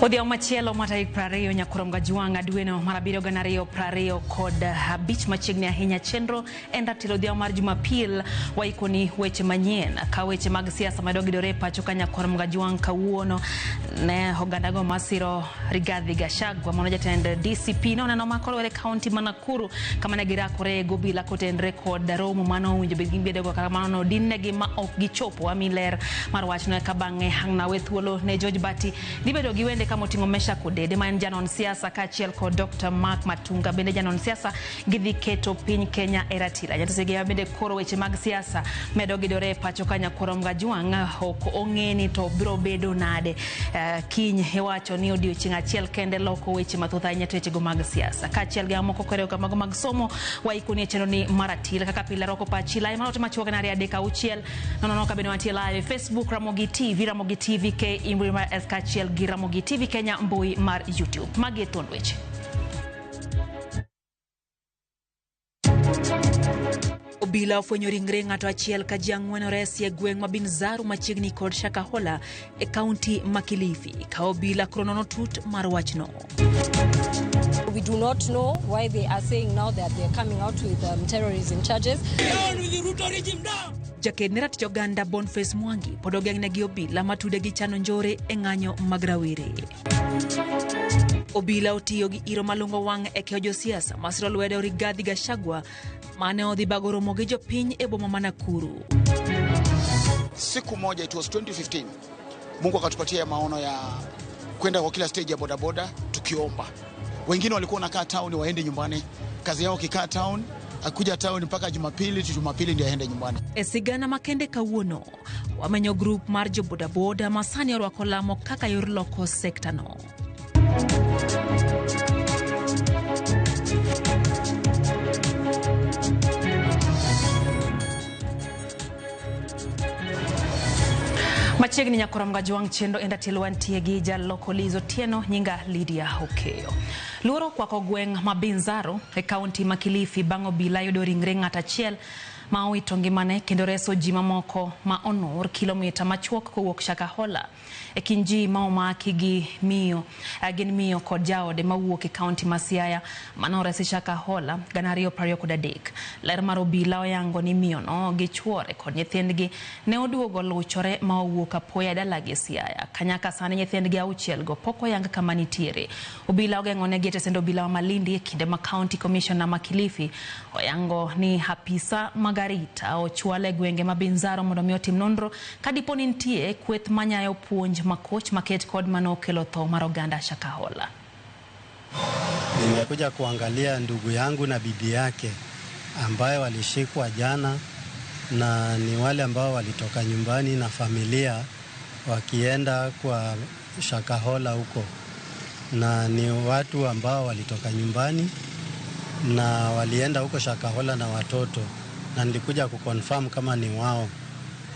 Odhiambo machielo ma tarik 20 nyakurom Gajwang' dweno mar 7 2025 machiegni ahinya chenro en ratiro odhiambo mar Jumapil waikoni weche manyien ka weche mag siasa medo gidore e pacho ka nyakurom Gajwang' kawuono ne ogandago masiro Rigathi Gachagua mano jatend DCP noneno makolwere kaunti ma Nakuru kama ne girakore gobila kotenre kod romo mano owinjo bed gibedogo kata kamano nodin-negi ma ok gichopo ami ler mar wachno eka bang'e ang' nawe thuolo ne George Bati dhi bedo gi wende kama oting'o Meshack Odede ma en janon siasa kaachiel kod Dr. Mark Matunga bende janon siasa gidhi keto piny Kenya e ratila. Jatosegema bende koro weche mag siasa medo gidore e pacho ka nyakwar Mgajwang' ok ong'e ni to biro bedo nade. Kiny iwacho ni odiochieng' achiel kende loko weche mathoth ahinya to wechego mag siasa kaachiel gi mamoko kore mago mag somo waikoni e chenro ni mar ratila kaka pile rwako pachi lai mar ote machuok en 2 3 6 0 0 ka bende wantie live e Facebook Ramogi TV, Ramogi TV K mbui mar S kaachiel gi Ramogi TV Kenya mbui mar YouTube. Magi e thuond weche. Obila ofwenyo ringre ng'ato achiel ka ji ang'wen oresi e gweng' ma Binzaru machiegni kod Shakahola e kaunti ma Kilifi ka obila koro nono tut mar wachno. We do not know why they are saying now that they're coming out with terrorism charges. Jaked ne ratich oganda Boniface Mwangi pod ogeng'ne gi obila matude gi chano njore e ng'anyo mag rawere. Obila otiyo gi iro malungo wang' e keyo josiasa masiro lwedo Rigathi Gachagua mane odhi bago romo gi jopiny e boma ma Nakuru. Siku moja, it was 2015, Mungu akatupatia maono ya kwenda kwa kila stage ya bodaboda tukiomba. Wengine walikuwa wanakaa town waende nyumbani, kazi yao kikaa town, akuja town mpaka Jumapili tu Jumapili ndio aende nyumbani. E sigana makende kawuono, wamenyo grup mar jo bodaboda ma sani orwako lamo kaka yor loko sekta no. Machiegni nyakorom Gajwang' chenro en ratilo wantie gi jaloko Liz Otieno nyinga Lydia Okeyo. Luoro okwako gweng' ma Binzaro e kaunti ma Kilifi bang' obila yudo ringre ng'at achiel ma owito ngimane kendo reso ji mamoko ma onur kilomita machuok kowuok Shakahola. E kind ji ma omaki gi miyo gin miyo kod jaode mawuok e kaunti ma Siaya mane oresi Shakahola 2023. Ler mar obila oyango ni miyono gi chuore kod nyithindgi ne oduogo luchore ma owuok apoya dalagi Siaya. Kanyaka sani nyithindgi auchiel go pok oyang kama nitiere. Obila ogeng'onegi e tesend obila ma Malindi e kinde ma County Commissioner ma Kilifi oyango ni apisa mag arita ochwal e gwenge ma Binzaro mondo mi otim nonro kadipo ni nitie kweth manyayo puonj makoch maket kod mano okelo tho mar oganda Shakahola. Nimekuja kuangalia ndugu yangu na bibi yake ambaye walishikwa jana, na ni wale ambao walitoka nyumbani na familia wakienda kwa Shakahola huko, na ni watu ambao walitoka nyumbani na walienda huko Shakahola na watoto, na nilikuja kuconfirm kama ni wao,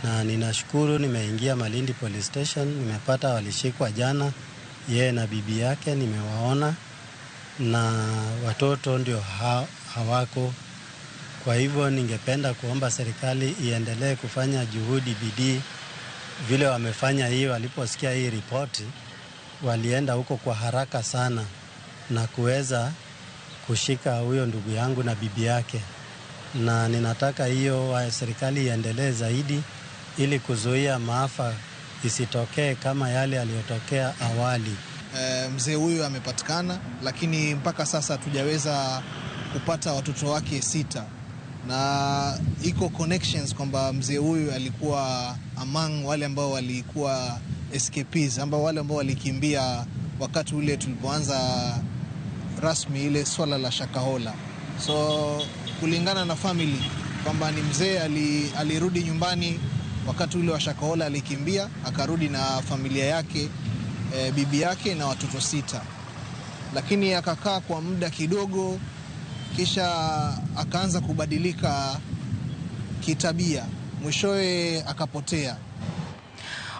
na ninashukuru nimeingia Malindi Police Station, nimepata walishikwa jana, yeye na bibi yake nimewaona, na watoto ndio hawako. Kwa hivyo ningependa kuomba serikali iendelee kufanya juhudi, bidii vile wamefanya hii. Waliposikia hii ripoti, walienda huko kwa haraka sana na kuweza kushika huyo ndugu yangu na bibi yake, na ninataka hiyo serikali iendelee zaidi ili kuzuia maafa isitokee kama yale yaliyotokea awali. Mzee huyu amepatikana, lakini mpaka sasa hatujaweza kupata watoto wake 6, na iko connections kwamba mzee huyu alikuwa among wale ambao walikuwa escapees, ambao wale ambao walikimbia wakati ule tulipoanza rasmi ile swala la Shakahola. So kulingana na family kwamba ni mzee alirudi nyumbani wakati ule wa Shakahola, alikimbia akarudi na familia yake, bibi yake na watoto 6, lakini akakaa kwa muda kidogo, kisha akaanza kubadilika kitabia, mwishowe akapotea.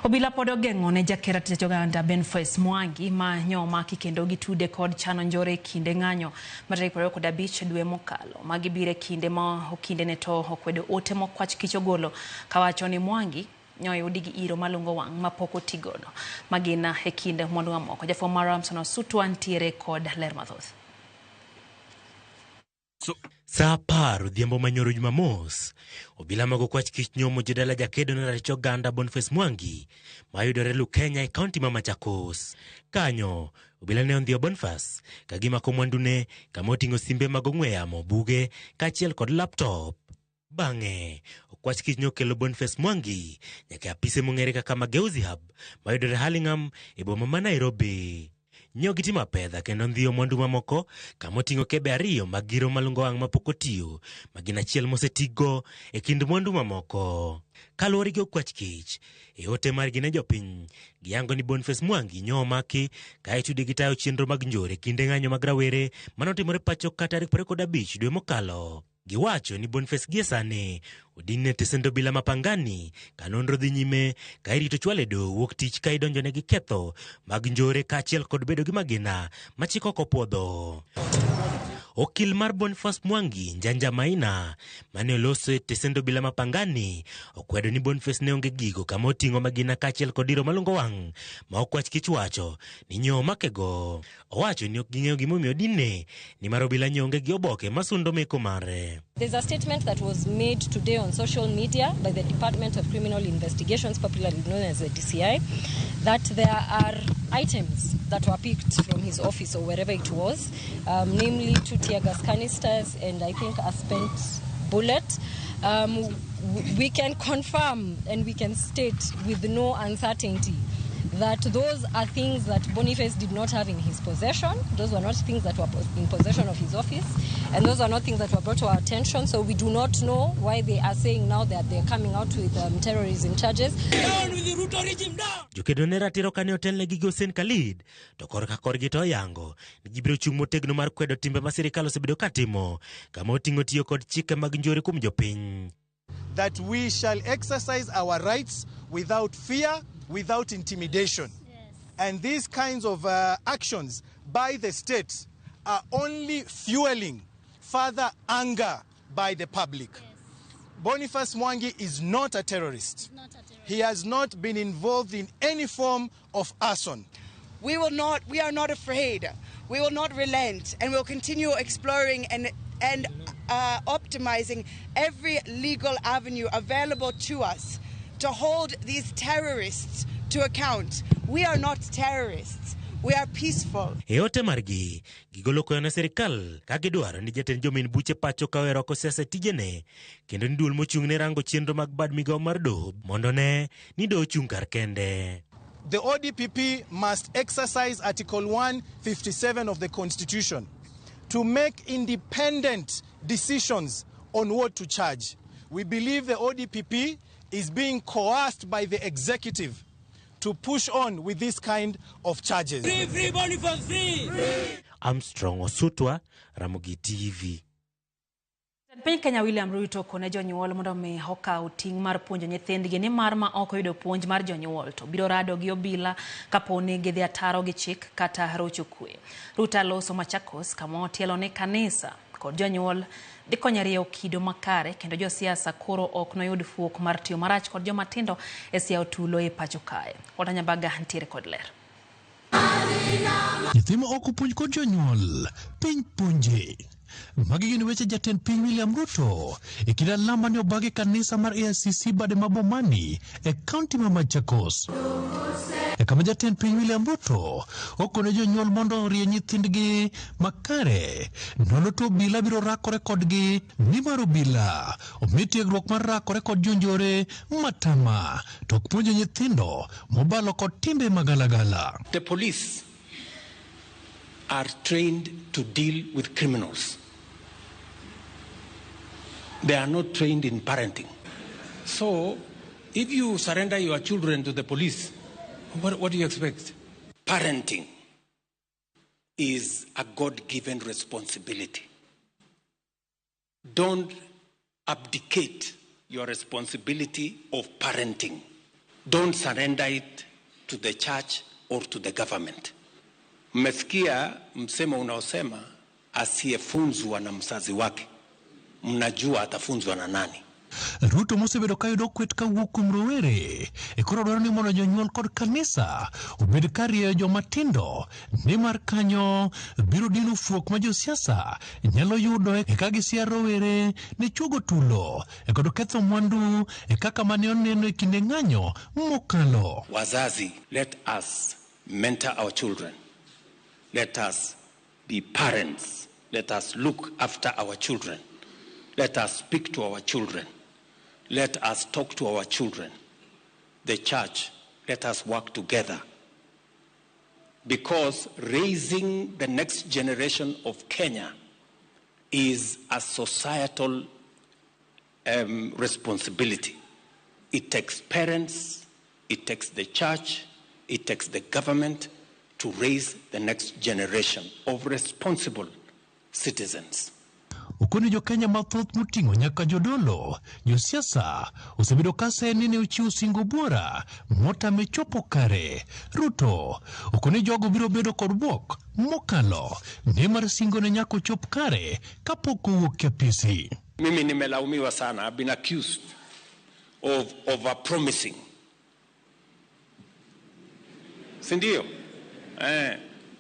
Obila pod ogeng'o ne jaker ratich oganda Boniface Mwangi ma nyomaki kendo gitude kod chano njore e kinde ng'anyo mar tarik 25 dwe mokalo. Magi biro e kinde ma okinde ne to okwedo ote mokwach kich ogolo kawacho ni Mwangi Nyoyudi gi iro malungo wang' mapok otigodo magina e kind mwandu mamoko. Jafwambo mar Ramson Osutwa ntiere kod ler mathoth. Saa 10 odhiambo manyoro Jumamos, obila mag okwach kich nyomo jodala jakedo ne ratich oganda Boniface Mwangi mayudore Lukenya e kaunti ma Machakos. Kanyo, obila ne ondhiyo Boniface ka gimako mwandune kama oting'o simbe mag ong'we yamo, buge kaachiel kod laptop. Bang'e, okwach kich nokelo Boniface Mwangi nyaka e apise mong'ere kaka Mageuzi Hub mayudore Hurlingham e boma ma Nairobi. Nyo gitimo apedha kendo ndhiyo mwandu mamoko kama oting'o kebe 2 mag giro malungo wang' mapok otiyo ma gin achiel mosetigo e kind mwandu mamoko. Kaluwore gi okwach kich, e ote margi ne jopiny, giyango ni Boniface Mwangi nyo omaki ka itude gi tayo chenro mag njore kinde ng'anyo mag rawere manotimore pacho ka tarik 25 dwe mokalo. Giwacho ni Boniface gie sani odinne tesend obila ma Pangani ka nonro dhi nyime ka irito chwale doho wuok tich ka idonjone gi ketho mag njore kaachiel kod bedo gi magina ma chik ok opuodho. Okil mar Boniface Mwangi, Njanja Maina, mane oloso e tesend obila ma Pangani, okwedo ni Boniface ne onge gigo kama oting'o magina kaachiel kod iro malungo wang' ma okwach kich wacho ni nyo omakego. Owacho ni ok ging'eyo gimomiyo odinne nimar obila nyo onge gi oboke masundo meko mare. There's a statement that was made today on social media by the Department of Criminal Investigations, popularly known as the DCI, that there are items that were picked from his office or wherever it was, namely 2 tear gas canisters and I think a spent bullet. We can confirm and we can state with no uncertainty that those are things that Boniface did not have in his possession. Those were not things that were in possession of his office, and those are not things that were brought to our attention. So we do not know why they are saying now that they're coming out with terrorism charges. Down with the Ruto regime, down! Jokedo ne ratiro kane otelnegi gi Hussein Khalid, to korka korgi to oyango ni gibiro chung' motegno mar kwedo timbe ma sirikal osebedo katimo, kama oting'o tiyo kod chike mag njore kuom jopiny. That we shall exercise our rights without fear, without intimidation. Yes. And these kinds of actions by the state are only fueling further anger by the public. Yes. Boniface Mwangi is not a terrorist. Not a terrorist. He has not been involved in any form of arson. We are not afraid. We will not relent, and we'll continue exploring and optimizing every legal avenue available to us to hold these terrorists to account. We are not terrorists. We are peaceful. E ote margi, gigolo koyo ne sirikal ka gidwaro ni jatend jomin buche pacho ka owero oko siasa e tijene, kendo ni duol mochung' ne rango chenro mag bad migawo mar doho mondo ne ni doho chung' kar kende. The ODPP must exercise Article 157 of the Constitution to make independent decisions on what to charge. We believe the ODPP is being coerced by the executive to push on with this kind of charges. Free, free, Boniface, free! Free. Armstrong Osutwa, Ramogi TV. Piny Kenya William Ruto kone jonyuol mondo mi okaw ting' mar puonjo nyithindgi nimar ma ok oyudo puonj mar jonyuol to biro rado gi obila kapo ni gidhi ataro gi chik kata rocho kwe. Ruto loso Machakos kama otielo ne kanisa kod jonyuol dhi konyo rieyo kido makare kendo josiasa koro ok noyud fuok mar tiyo marach kod joma tindo e siawo tulo e pacho kae. Walter Nyambaga ntiere kod ler. Nyathi ma ok opuonj kod jonyuol, piny puonje. Magi gin weche jatend piny William Ruto e kinde alam mane obag e kanisa mar AICC bade ma Bomani e kaunti ma Machakos. E kama jatend piny William Ruto okone jonyuol mondo orie nyithindgi makare, nono to obila biro rakore kodgi nimar obila omi tiegruok mar rakore kod jonjore matama to ok puonjo nyithindo mobalo kod timbe magalagala. The police are trained to deal with criminals. They are not trained in parenting. So, if you surrender your children to the police, what do you expect? Parenting is a God-given responsibility. Don't abdicate your responsibility of parenting. Don't surrender it to the church or to the government. Mmesikia msemo unaosema asiyefunzwa na mzazi wake, mnajua atafunzwa na nani. Ruto mosebedo kayudo kwet kawuok kuom rowere e koro dwaro ni mondo jonyuol kod kanisa obed ka rieyo joma tindo nimar kanyo biro dino fuok ma josiasa nyalo yudo e ka gisier rowere ne chuogo tulo e kod ketho mwandu e kaka mane oneno e kinde ng'anyo mokalo. Wazazi, let us mentor our children. Let us be parents. Let us look after our children. Let us speak to our children. Let us talk to our children. The church, let us work together. Because raising the next generation of Kenya is a societal responsibility. It takes parents, it takes the church, it takes the government to raise the next generation of responsible citizens. Okoni jo-Kenya mathoth moting'o nyaka jodolo, josiasa osebedo ka seye ni ne ochiwo singo buora motame chopo kare. Ruto okoni jogo biro bedo kod bwok mokalo nimar singo ne nyaka ochop kare kapok owuok e apisi. Mimi nimelaumiwa sana. I've been accused of over-promising. Si ndio?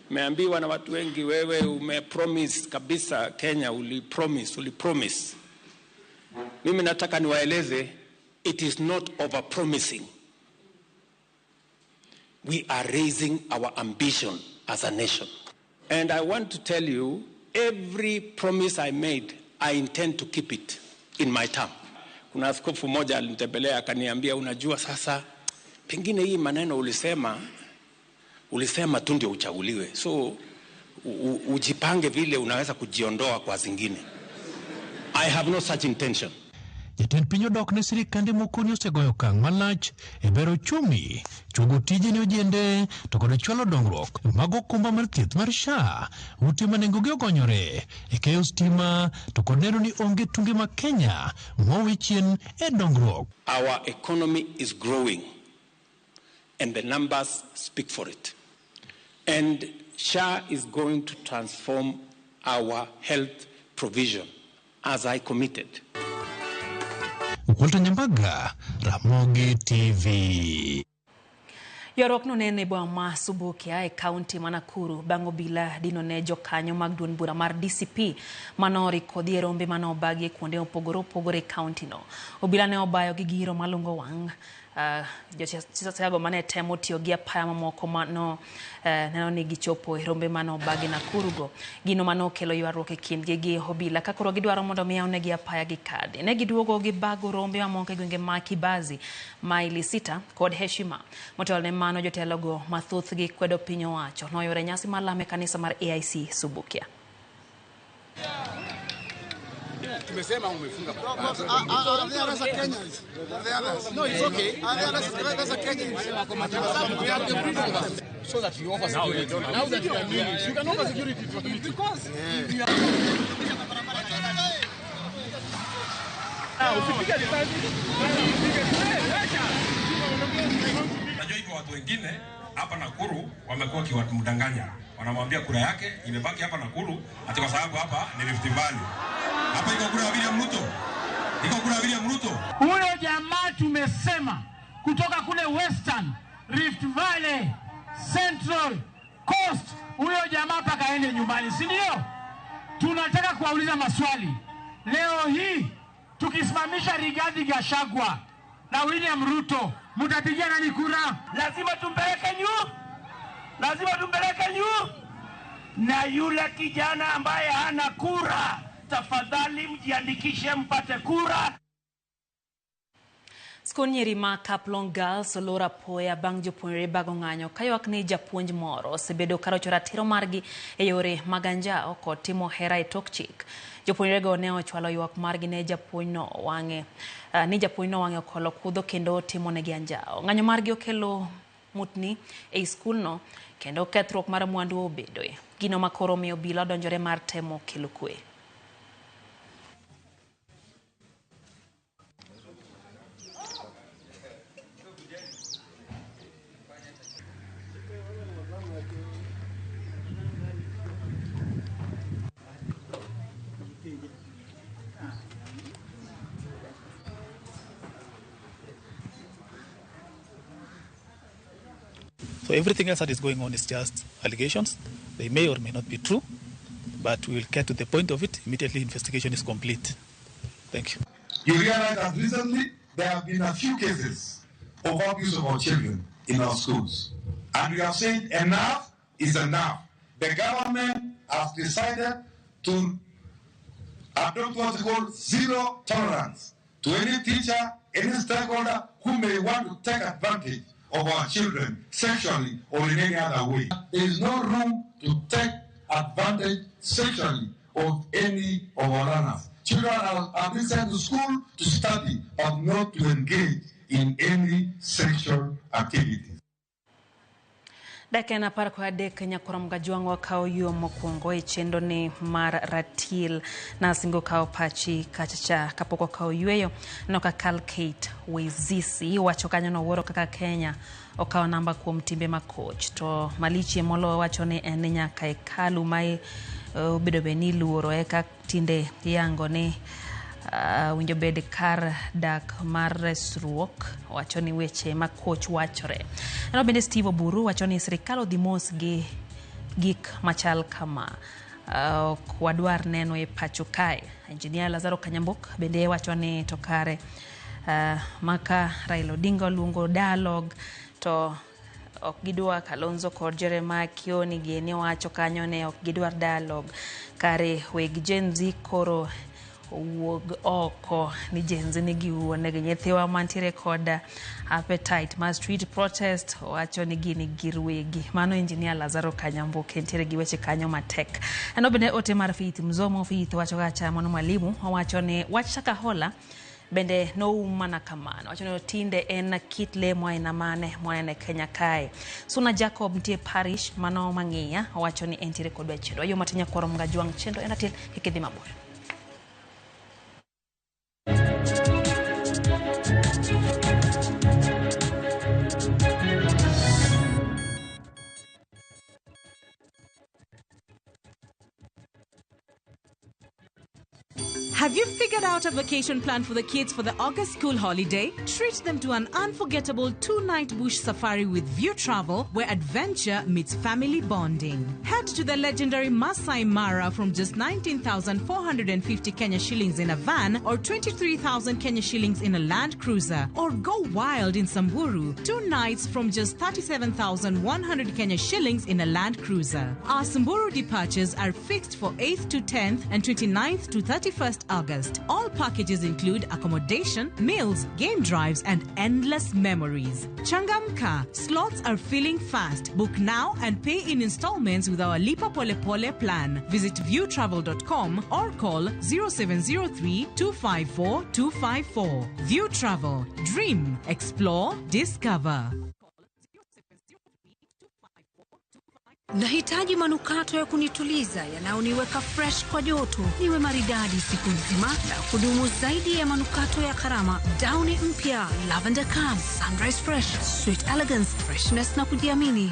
Meambiwa na watu wengi, wewe umepromise kabisa Kenya, ulipromise. Mimi nataka niwaeleze, it is not over-promising. We are raising our ambition as a nation. And I want to tell you, every promise I made, I intend to keep it in my term. Kuna askofu mmoja alinitembelea akaniambia, unajua sasa pengine hii maneno ulisema tu ndio uchaguliwe. So ujipange vile unaweza kujiondoa kwa zingine. I have no such intention. Jatend piny odok ne sirikande moko ni osegoyo okang' malach e bero uchumi, chuogo tije ne ojende to kod chwalo dongruok mag okumba mar thieth mar SHA, ute ma nengogi ogonyore e keyo stima to kod neno ni onge tunge ma Kenya mowe chien e dongruok. Our economy is growing and the numbers speak for it. And SHA is going to transform our health provision as I committed. Walter Nyambaga, Ramogi TV. Ywaruok no nene boma ma Subukia e kaunti ma Nakuru bang' obila dino ne jokanyo mag duond bura mar DCP manoriko dhi e rombe mane obagi e kuonde mopogore opogore e kaunti no. Obila ne obayo gi giro malungo wang' josiasa mane temo tiyo gi apaya mamoko mano neno ni gichopo e rombe mane obagi Nakuru go. Gino mane okelo ywaruok e kindgi gi obila ka koro gidwaro mondo mi yawnegi apaya gi kadi. Ne giduogo gi bago rombe mamoko e gwenge ma Kibazi, Maili Sita kod Heshima. Motelo ne mano jotelogo mathothgi kwedo piny owacho noyore nyasi mar lamo e kanisa mar AIC Subukia. Tumesema umefunga barabara. No, it's okay. So that you offer security. Now that you are doing it, you can offer security to the because you are. Najua iko watu wengine hapa Nakuru wamekuwa kiwamdanganya. Wanamwambia kura yake imebaki hapa Nakuru ati kwa sababu hapa ni Rift Valley. Hapa iko kura ya William Ruto. Iko kura ya William Ruto. Huyo jamaa tumesema kutoka kule Western, Rift Valley, Central, Coast, huyo jamaa paka aende nyumbani, si ndio? Tunataka kuwauliza maswali. Leo hii tukisimamisha Rigathi Gachagua na William Ruto, mtapigia nani kura? Lazima tumpeleke nyu. Lazima tumpeleke nyu. Na yule kijana ambaye hana kura, tafadhali mjiandikishe mpate kura. Skul nyiri ma Kaplong Girls olor apoya bang' jopuonjre bago ng'anyo kaywak ni japuonj moro osebedo karocho ratiro margi e yore mag anjawo kod timo hera e tok chik. Jopuonjrego ne ochwalo ywak margi ne japuonjno wang'e ni japuonjno wang'e okolo kudho kendo timo negi anjawo. Ng'anyo margi okelo mutni ei skulno kendo kethruok mar mwandu obedoe. Gino makoro miyo obila odonjore mar temo kelo kwe. So everything else that is going on is just allegations. They may or may not be true, but we will get to the point of it immediately investigation is complete. Thank you. You realize that recently there have been a few cases of abuse of our children in our schools. And we have said enough is enough. The government has decided to adopt what we call zero tolerance to any teacher, any stakeholder who may want to take advantage of our children sexually or in any other way. There is no room to take advantage sexually of any of our learners. Children are being sent to school to study, but not to engage in any sexual activities. Dakika en 13 nyakwar Mgajwang' wakawo yo mokwongo e chenro ni mar ratil nasingo kawo pachi kachacha kapok okawo yweyo nokakal Kate Wezisi wacho kanyo nowuoro kaka Kenya okawo namba kuom timbe makoch to malichie moloyo wacho ni en nyaka hekalu ma obedo bed ni iluoro eka tinde yango ni winjo bed kar dak mar resruok wacho ni weche ma koch wachore. Ano bende Steve Oburu wacho ni sirikal odhi mos gi gik machal kama ok wadwar neno e pacho kae. Engineer Lazaro Kanyambok bende wacho ni to kare maka Raila Odinga oluongo dialogue to ok gidwa Kalonzo kod Jeremiah Kioni gini wacho kanyo ne ok gidwar dialogue kare weg Gen Z koro owuog oko ni Gen Z ni giwuonegi nyithiwa mantiere kod appetite mar street protest wacho ni gini gir wegi. Mano Engineer Lazaro Kanyamboke nitiere gi weche kanyo matek. Ano bende ote mar Faith Mzomo Faith wacho kacha mano mwalimu owacho ni wach Shakahola bende noum mana kamano wacho ni tinde en kit lemo aina mane mwanene Kenya kae. Suna Jacob nitie parish mano mang'iya owacho ni entiere kod wach yo matin nyakwar Mgajwang' chenro en atil kik idhi mabor. Have you figured out a vacation plan for the kids for the August school holiday? Treat them to an unforgettable 2-night bush safari with View Travel, where adventure meets family bonding. Head to the legendary Masai Mara from just 19,450 Kenya shillings in a van or 23,000 Kenya shillings in a Land Cruiser. Or go wild in Samburu, 2 nights from just 37,100 Kenya shillings in a Land Cruiser. Our Samburu departures are fixed for 8th to 10th and 29th to 31st August. All packages include accommodation, meals, game drives, and endless memories. Changamka, slots are filling fast. Book now and pay in installments with our Lipa Pole Pole plan. Visit viewtravel.com or call 0703 254 254. View Travel. Dream, explore, discover. Nahitaji manukato ya kunituliza yanayoniweka fresh kwa joto, niwe maridadi siku nzima na kudumu zaidi ya manukato ya karama. Downy mpya, Lavender Calm, Sunrise Fresh, Sweet Elegance, freshness na kujiamini.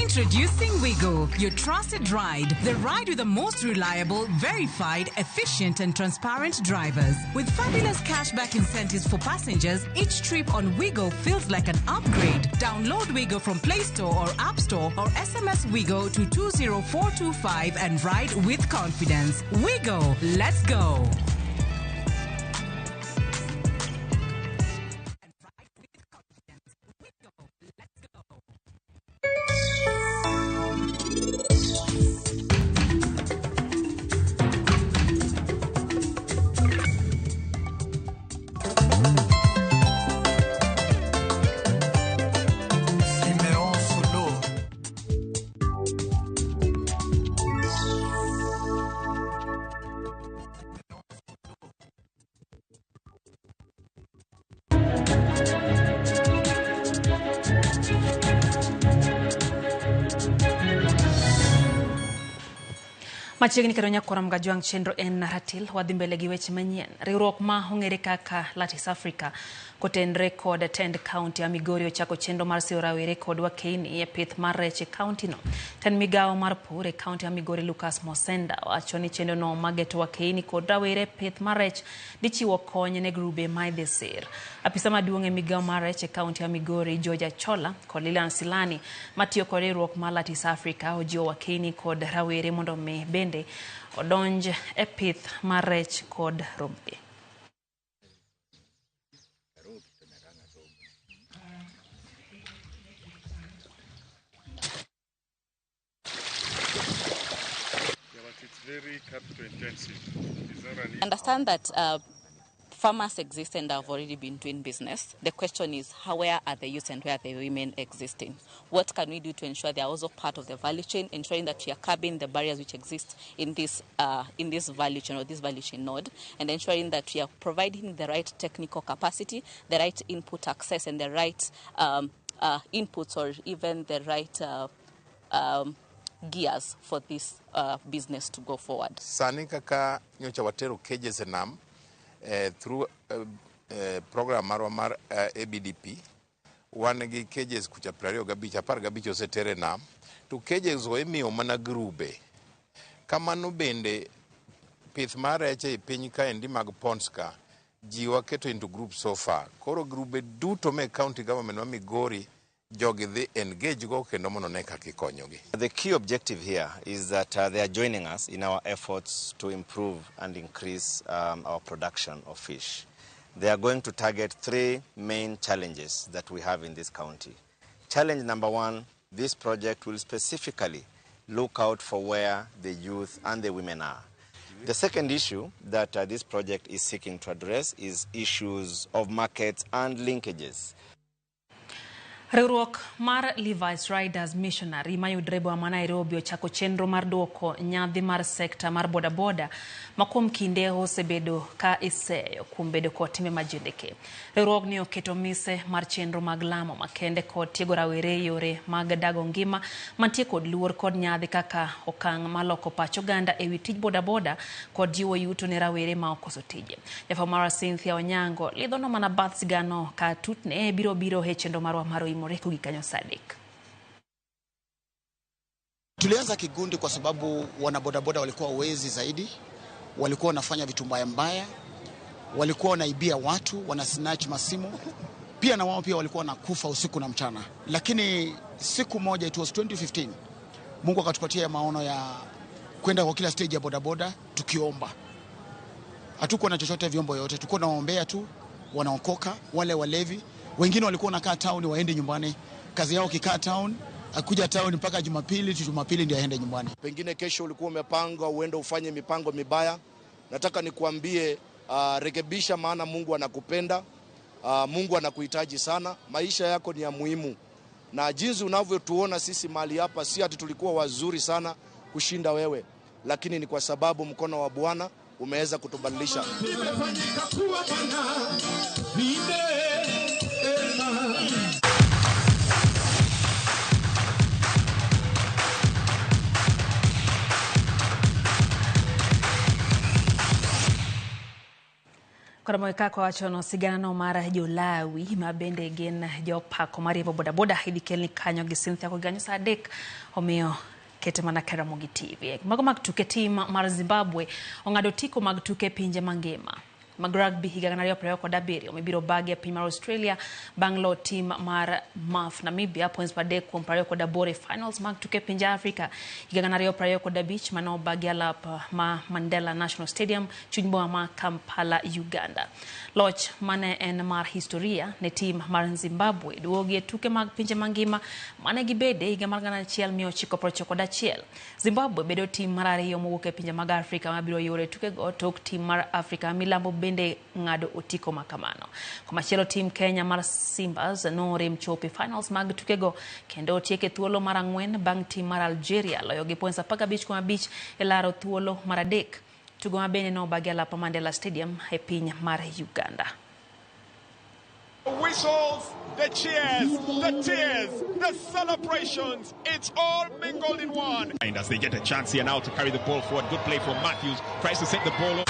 Introducing Wigo, your trusted ride. The ride with the most reliable, verified, efficient and transparent drivers. With fabulous cashback incentives for passengers, each trip on Wigo feels like an upgrade. Download Wigo from Play Store or App Store or SMS Wigo to 20425 and ride with confidence. Wigo, let's go. Machiegni kendo nyakwar Mgajwang' chenro en ratil wadhi mbele gi weche manyien. Riwruok ma ong'ere kaka Lattice Africa Kotenre kod tend kaunti ya Migori ochako chenro mar siro rawere kod wakeini e pith mar rech e kaunti no. Tend migawo mar pur e kaunti ya Migori Lucas Mosenda wacho ni chenro no mageto wakeini kod rawere pith mar rech dichiwo kony ne grube ma idhi sir. Apisa maduong' e migawo mar rech e kaunti ya Migori George Achola kod Lilian Silani matiyo kod riwruok mar Lattice Africa ojiwo wakeini kod rawere mondo mi bende odonj e pith mar rech kod rombe. Very capital intensive. I understand that farmers exist and have already been doing business. The question is, where are the youth and where are the women existing? What can we do to ensure they are also part of the value chain, ensuring that we are curbing the barriers which exist in this value chain or this value chain node, and ensuring that we are providing the right technical capacity, the right input access, and the right inputs or even the right gears for this business to go forward. Sani kaka nyocha watero cages e nam through program marwa mar ABDP, wan gi cages kucha 25, 15 osetere nam, to cages go imiyo mana grube. Kamano bende pith mar rech e piny kaendi mag ponds ka ji waketo into group so far. Koro grube duto me county government ma Migori jogi dhi engage go kendo mondo ne kaka ikonyogi. The key objective here is that they are joining us in our efforts to improve and increase our production of fish. They are going to target three main challenges that we have in this county. Challenge number one, this project will specifically look out for where the youth and the women are. The second issue that this project is seeking to address is issues of markets and linkages. Riwruok mar Levi's Riders Missionary mayudre e boma ma Nairobi ochako chenro mar duoko nyadhi mar sekta mar bodaboda ma kuom kinde osebedo ka iseyo kuom bedo kod timbe majendeke. Riwruogni oketo mise mar chenro mag lamo makende kod tiego rawere e yore mag dago ngima mantie kod luor kod nyadhi kaka okang' maloko pach oganda ewi tij bodaboda kod jiwo yuto ne rawere ma okoso tije. Jafwambo marwa Cynthia Onyango lidhono mana bath sigano ka tutne biro biro e chenro marwa mar Tulianza kigundi kwa sababu wanabodaboda walikuwa wezi zaidi, walikuwa wanafanya vitu mbaya mbaya, walikuwa wanaibia watu, wanasnatch masimu, pia na wao pia walikuwa wanakufa usiku na mchana. Lakini siku moja, it was 2015, Mungu akatupatia maono ya kwenda kwa kila stage ya bodaboda tukiomba. Hatukuwa na chochote, vyombo yote, tulikuwa tunaombea tu, wanaokoka wale walevi. Wengine walikuwa wanakaa town waende nyumbani, kazi yao kikaa town, akuja town mpaka Jumapili, Jumapili ndio aende nyumbani. Pengine kesho ulikuwa umepanga uende ufanye mipango mibaya. Nataka nikuambie, rekebisha, maana Mungu anakupenda, Mungu anakuhitaji sana. Maisha yako ni ya muhimu. Na jinsi unavyotuona sisi mahali hapa, si ati tulikuwa wazuri sana kushinda wewe, lakini ni kwa sababu mkono wa Bwana umeweza kutubadilisha. Koro kaka wachono sigana mar jolawi ma bende gin jopako mariembo bodaboda idhi kelni kanyo gi Cynthia koganyo saa 3 omiyo kete mana Karamogi TV. Mago mag tuke, tim mar Zimbabwe ong'ado tiko mag tuke pinje mangima mag rugby higa 2027 mibiro bagi e piny mar Australia bang' lo tim mar MAF Namibia points 3 kuom 28 e finals mag tuke pinje Afrika higa 2025 mane obagi alap ma Mandela National Stadium chuny boma ma Kampala, Uganda. Loch mane en mar historia ne tim mar Zimbabwe duogi e tuke mag pinje mangima mane gibede higa mar 1991. Zimbabwe bedo tim mar ariyo mowuok e pinje mag Afrika mabiro yore tukego tok tim mar Afrika milambo bende ng'ado otiko makamano. Komachielo tim Kenya mar Simbas norem chopo e finals mag tukego kendo otieke thuolo mar 4 bang' tim mar Algeria loyo gi points 15.5 e laro thuolo mar 3. Tugo ma bende nobagi alap Mandela Stadium e piny mar Uganda. The whistles, the cheers, the tears, the celebrations, it's all mingled in one. And as they get a chance here now to carry the ball forward, good play from Matthews, tries to set the ball up.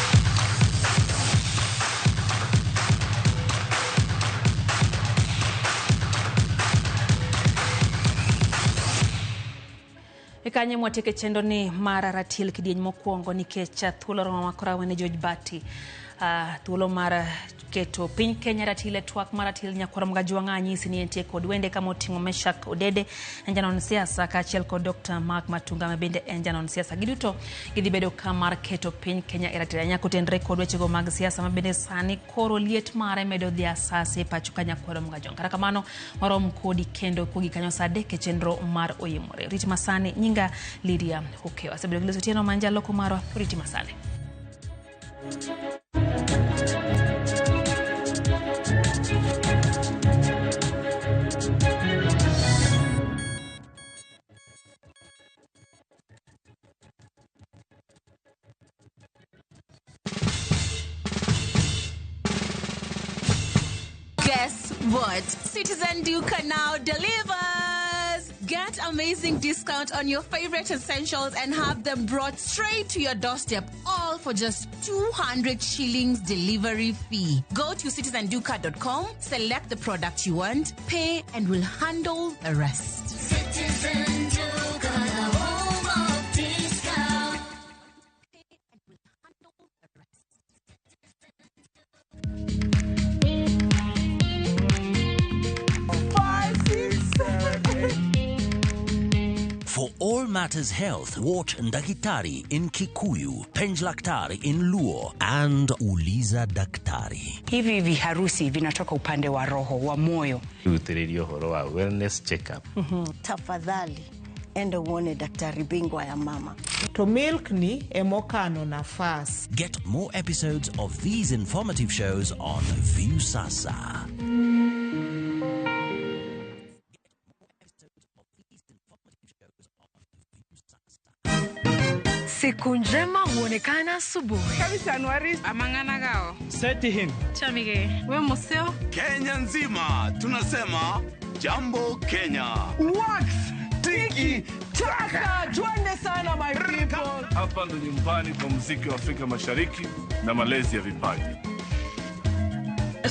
E kanye mwatieke chenro ni mar ratil kidieny mokwongo nikech thuolo romo makoro awene George Bati thuolo mar keto piny Kenya ratil e twak mar ratil nyakwar Mgajwang'a anyisi ni entie kod wende kama oting'o Meshak Odede en janon siasa kaachiel kod Dr. Mark Matunga ma bende en janon siasa. Giduto gidhi bedo ka mar keto piny Kenya e ratil ahinya kotenre kod wechego mag siasa ma bende sani koro liet mare medo dhi asasi e pacho ka nyakwar Mgajwang'. Kata kamano warom kodi kendo kugi kanyo saa 3 e chenro mar Oyimore. Rit masani nyinga Lydia Okeyo. Asebedo gi Liz Otieno man jaloko marwa. Oriti masani. Guess what? Citizen Duka now delivers! Get amazing discount on your favorite essentials and have them brought straight to your doorstep, all for just 200 shillings delivery fee. Go to citizenduka.com, select the product you want, pay, and we'll handle the rest. Citizen Duka, the home of discount. Five, six, seven, eight. For all matters health, watch Ndakitari in Kikuyu, Penjlaktari in Luo, and Uliza Daktari. Hivi viharusi vinatoka upande wa roho wa moyo. Rutĩrĩria ũhoro wa wellness check-up. Tafadhali enda uone daktari bingwa ya mama. To milk ni emokano nafas. Get more episodes of these informative shows on Viusasa. Siku njema huonekana asubuhi. Kabisa Anuari. Amangana gao. Setihin. Chamige. We museo. Kenya nzima tunasema jambo Kenya. Wax tiki taka, twende sana my people. Hapa ndo nyumbani kwa muziki wa Afrika Mashariki na malezi ya vipaji.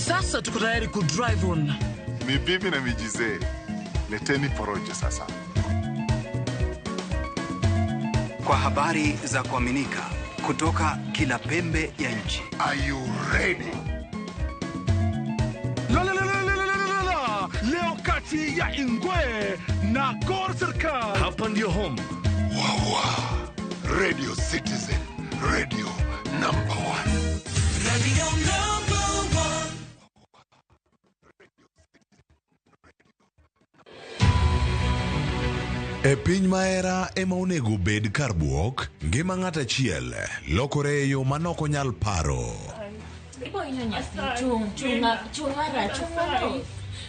Sasa tuko tayari ku drive on. Ni bibi na mijizee, leteni porojo sasa. Kwa habari za kuaminika kutoka kila pembe ya nchi. Are you ready? La la la la la la la la. Leo kati ya Ingwe na Gor Serikal. Hapa ndio home. Wawa. Radio Citizen, radio number 1. Radio number 1. E piny mahera ema onego bed kar buok, ngima ng'at achiel lokore e yo manok onyal paro.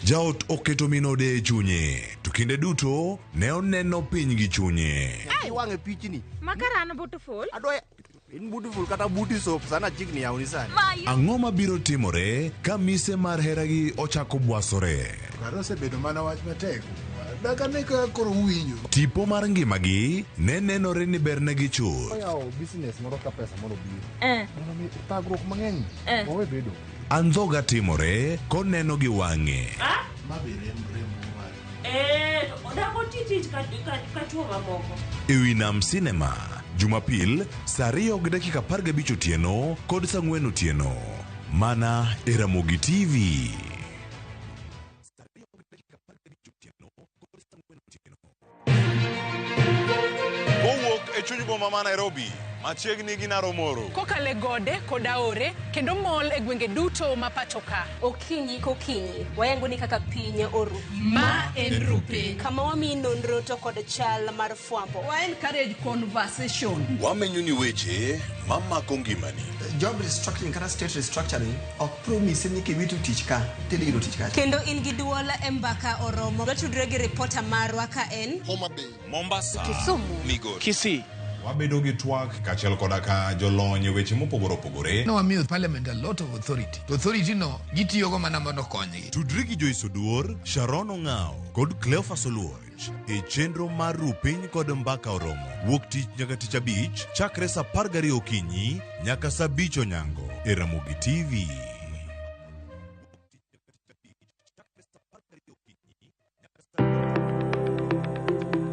Jaot oketo min ode e chunye, to kinde duto ne oneno piny gi chunye. Iwang'e pichni. Makara an beautiful. Adwa in beautiful kata beauty soap sana chikni yawni sani. Ang'o mabiro timore ka mise mar heragi ochako bwasore? Kare osebedo mana wach matek. Daka ne ka koro uwinjo. Tipo mar ngimagi ne nenore ni bernegi chuth. Oyawo business moro ka pesa moro biro. Mondo mi thagruok mang'eny owe bedo. Andhoga timore koneno gi wang'e. Ma be remb remb mar. Odago tich ka chuo mamoko. E wi Nam Cinema, Jumapil saa 2:15 otieno kod saa 4 otieno. Mana e Ramogi TV. Kowuok e chuny boma ma Nairobi, machiegni gi Naromoro. Kokale gode kod aore kendo mol e gwenge duto ma pacho ka. Okinyi kokinyi, wayango ni kaka piny oru. Ma en Rupe. Kama wamiyi nonro to kod chal mar fwambo. Wa encourage conversation. Wamenyo ni weche mamako ngimani. Job restructuring kata state restructuring ok promise ni kiwito tich ka tidhi yudo tich kacha. Kendo in gi duol e mbaka oromo. Watudre gi ripota marwa ka en Homa Bay, Mombasa, Kisumu, Migori, Kisii. Wabedo gi twak kaachiel koda ka jolony e weche mopogore opogore. No wamiyo parliament a lot of authority. To authority no gitiyogo mana mondo konygi. Tudri gi Joyce Oduor, Sharon Ong'ao kod Cleophas Oluoch e chenro mar Ru Piny kod Mbaka Oromo. Wuok tich nyaka tich abich chakre saa 12 okinyi nyaka saa 5 onyango e Ramogi TV.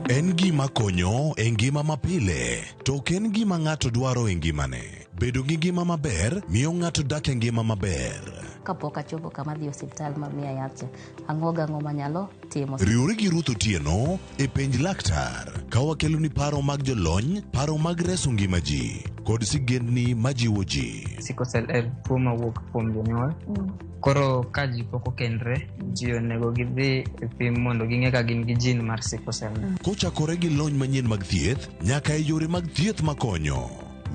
En gima konyo e ngima mapile, to ok en gima ng'ato dwaro e ngimane. Bedo gi ngima maber miyo ng'ato dak e ngima maber. Kapok achopo kama adhi e osiptal ma miya yath cha, ang'o gang'o manyalo timo. Riwri gi Ruth Otieno e Penj Laktar ka wakeloni paro mag jolony, paro mag reso ngima ji, kod sigendni majiwo ji. Sickle cell en tuo mawuok kuom jonyuol. Koro ka ji pok okendre, ji onego gidhi e pim mondo ging'e ka gin gi gene mar sickle cell. Kochakore gi lony manyien mag thieth nyaka e yore mag thieth makonyo,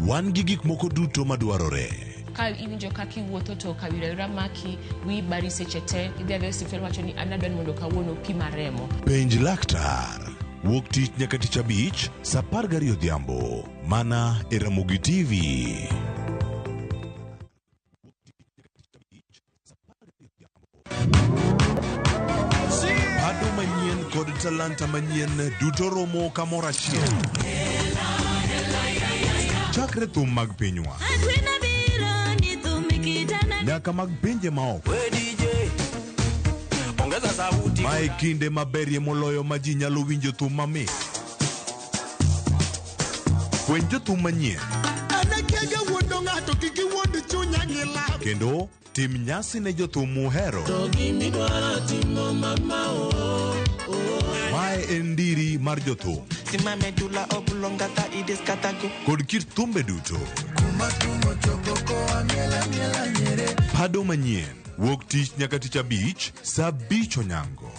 wan gi gik moko duto madwarore. Ka iwinjo kaka iwuotho to kawira wira maki, wiyi bari seche te, idhi adhiya e osiptal iwacho ni an adwa ni mondo kawuono pima remo. Penj Laktar, wuok tich nyaka tich abich, sa 12 odhiambo, mana e Ramogi TV. Bado manyien kod talanta manyien duto romo kamoro achiel. Chakre thum mag pinywa nyaka mag pinje maoko. Mae kinde maberie moloyo ma ji nyalo winjo thum mamit. Fweny jothum manyien kendo tim nyasi ne jothum muhero. Mae en ndiri mar jothum kod kit thumbe duto. Pado manyien wuok tich nyaka tich abich sa 5 onyango.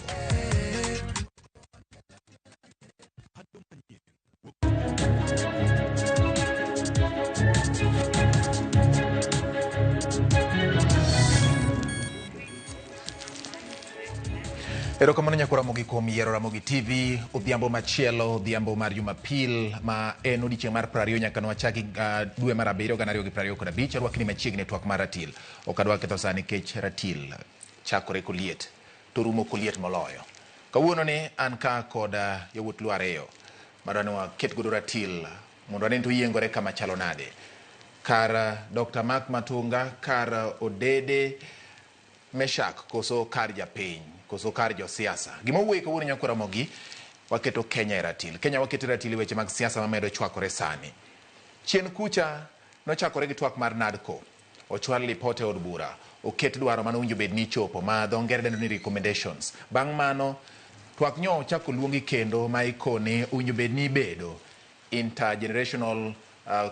Erokamano nyakwa Ramogi kuom yiero Ramogi TV odhiambo machielo, odhiambo mar Jumapil ma en odiechieng' mar 20 nyaka nwachaki dwe mar 7 2025. Arwakni machiegni e twak mar ratil. Ok adwa ketho sa nikech ratil chakore koliet to rumo koliet moloyo. Kawuono ni an ka kod yawuot Luo ariyo madwa ni waket godo ratil mondo wane ni to oyiengore kama chalo nade. Kar Dr. Mark Matunga, kar Odede Meshak, koso kar japiny, koso kar josiasa. Gima wuoye kawuono nyakwa Ramogi, waketo Kenya e ratil. Kenya waketo e ratil e weche mag siasa mamedo chwakore sani. Chien kucha nochakore gi twak mar NADCO. Ochwal lipot e od bura, oket dwaro mane owinjo bed ni ichopo ma dho ngere dendo ni recommendations. Bang' mano, twak nyo ochako luongi kendo ma ikone owinjo bed ni ibedo intergenerational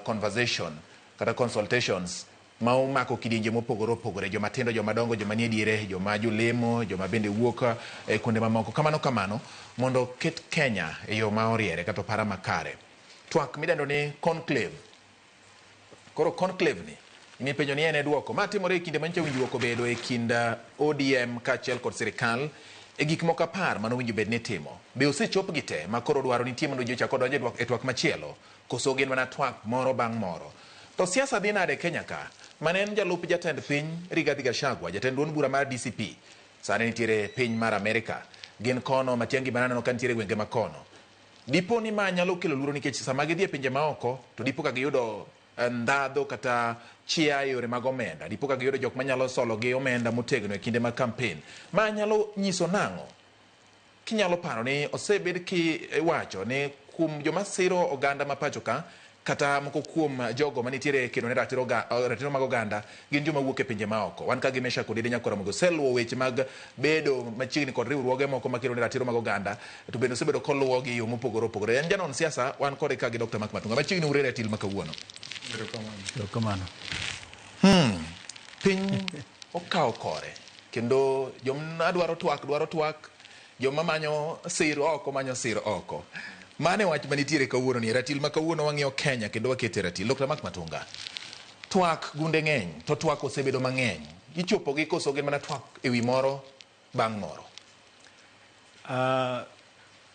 conversation kata consultations ma omako kidienje mopogore opogore, joma tindo, joma dongo, joma nie diere, joma jolemo, joma bende wuok e kuonde mamoko, kamano kamano, mondo oket Kenya e yo ma oriere kata opara makare. Twak midendo ni conclave. Koro conclave ni, imipenjo ni en e duoko. Ma timore e kinde manyicha winjruok obedo e kind ODM kaachiel kod sirikal e gik moko 10 mane owinjo bed ni itimo. Be osechopgi te ma koro dwaro nitie mondo ji ochak odonj e twak machielo? Koso gin mana twak moro bang' moro? To siasa dhi nade Kenya ka? Mane en jalup jatend piny Rigathi Gachagua, jatend duond bura mar DCP, sani nitiere piny mar Amerika. Gin kono, Matiang'i bende aneno ka nitiere gwenge ma kono. Dipo ni ma nyalo kelo luoro nikech sama gidhi e pinje maoko to dipo ka giyudo ndhadho kata chia e yore mag omenda. Dipo ka giyudo jok manyalo solo gi omenda motegno e kinde mag campaign. Ma nyalo nyiso nang'o? Kinyalo paro ni osebed kiwacho ni kuom joma siro oganda ma pacho ka kata moko kuom jogo manitiere kedo ne ratiro mag oganda gin joma wuok e pinje maoko. Wan ka gi Meshack Odede Nyakwar Ramogi oseluwo weche mag bedo machiegni kod riwruoge moko makedo ne ratiro mag oganda to bende osebedo koluwogi e yo mopogore opogore. En janon siasa, wan kode ka gi Dr. Mark Matunga. Machiegni urere ratil ma kawuono. Erokamano. Piny okawo kore kendo joma dwaro twak dwaro twak, joma manyo sir oko manyo sir oko. Mano e wach manitiere kawuono ni ratil ma kawuono wang'iyo Kenya kendo wakete ratil. Dr. Mark Matunga, twak gunde ng'eny to twak osebedo mang'eny. Ichopo gi koso gin mana twak ewi moro bang' moro?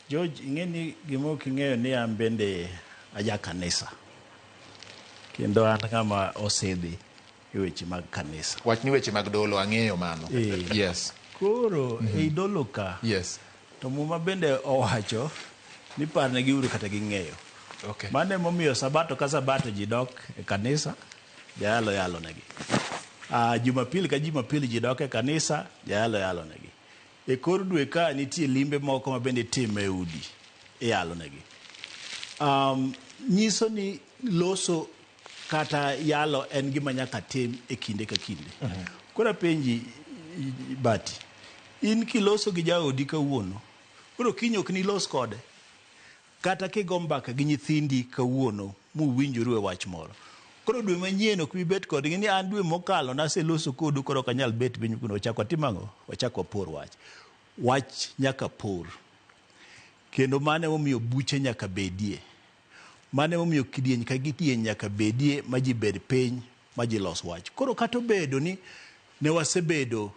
George, ing'e ni gima ok ing'eyo ni an bende aja kanisa. Kendo an ng'ama osidhi e weche mag kanisa. Wach ni weche mag dolo, ang'eyo mano. Yes. Koro ei dolo ka, Yes. to Muma bende owacho ni parnegi uru kata ging'eyo. Okay. Mano emomiyo sabato ka sabato ji dok e kanisa, jayalo yalo negi. Jumapil ka Jumapil ji dok e kanisa, jayalo yalo negi. E kor dwe ka nitie limbe moko ma bende itimo e udi. iyalonegi. Nyiso ni loso kata yalo en gima nyaka tim e kinde ka kinde. Koro apenji Bati, in kiloso gi jaodi kawuono, koro kiny ok nilos kode. Kata kigo mbaka gi nyithindi kawuono muwinjoru e wach moro. Koro dwe manyien ok bi bet kodgi ni an dwe mokalo naseloso kodu koro ok anyal bet piny kuno wachak watim ang'o? Wachak wapor wach. Wach nyaka por. Kendo mano emomiyo buche nyaka bedie. Mano emomiyo kidieny ka kidieny nyaka bedie ma ji bed piny ma ji los wach. Koro kata obedo ni ne wasebedo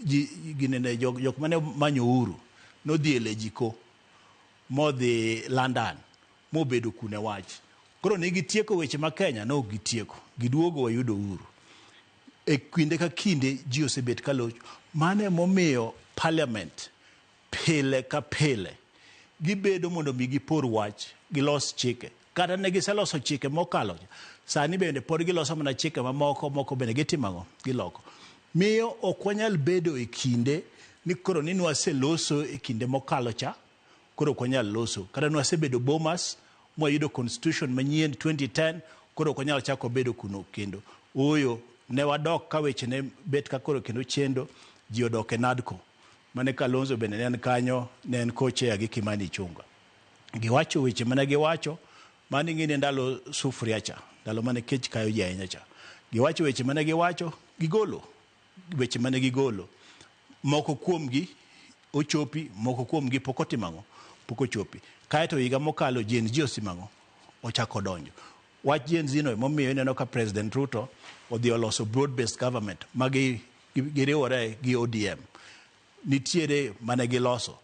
ji ginene jok mane manyo uhuru nodhi e Lejiko modhi London mobedo kune wach. Koro ne gitieko weche ma Kenya ne ok gitieko. Giduogo wayudo uhuru. E kinde ka kinde ji osebet ka locho. Mano emomiyo parliament pile ka pile gibedo mondo mi gipor wach, gilos chike. Kata ne giseloso chike mokalo, sani bende pod giloso mana chike mamoko, moko bende gitimo ang'o? Giloko. Miyo ok wanyal bedo e kinde ni koro ni nwaseloso e kinde mokalo cha, koro ok wanyal loso. Kata nwasebedo Bomas, mwayudo constitution manyien 2010, koro ok wanyal chako bedo kuno kendo. Ooyo, ne wadok ka weche ne bet ka koro kendo chendo, ji odok e NADCO. Mane Kalonzo bende ne en kanyo, ne en co-chair gi Kimani Ichung'wa. Giwacho weche mane giwacho, mano ing'e ni ndalo sufuria cha, ndalo mane kech kayo ji ahinya cha. Giwacho weche mane giwacho, gigolo weche mane gigolo. Moko kuomgi ochopi, moko kuomgi pok otimo ang'o? Pok ochopi. Kaeto higa mokalo Gen Z osimo ang'o? Ochako donjo. Wach Gen Z no emomiyo ineno ka President Ruto odhi oloso broad based government ma giriwore gi ODM. Nitiere mane giloso.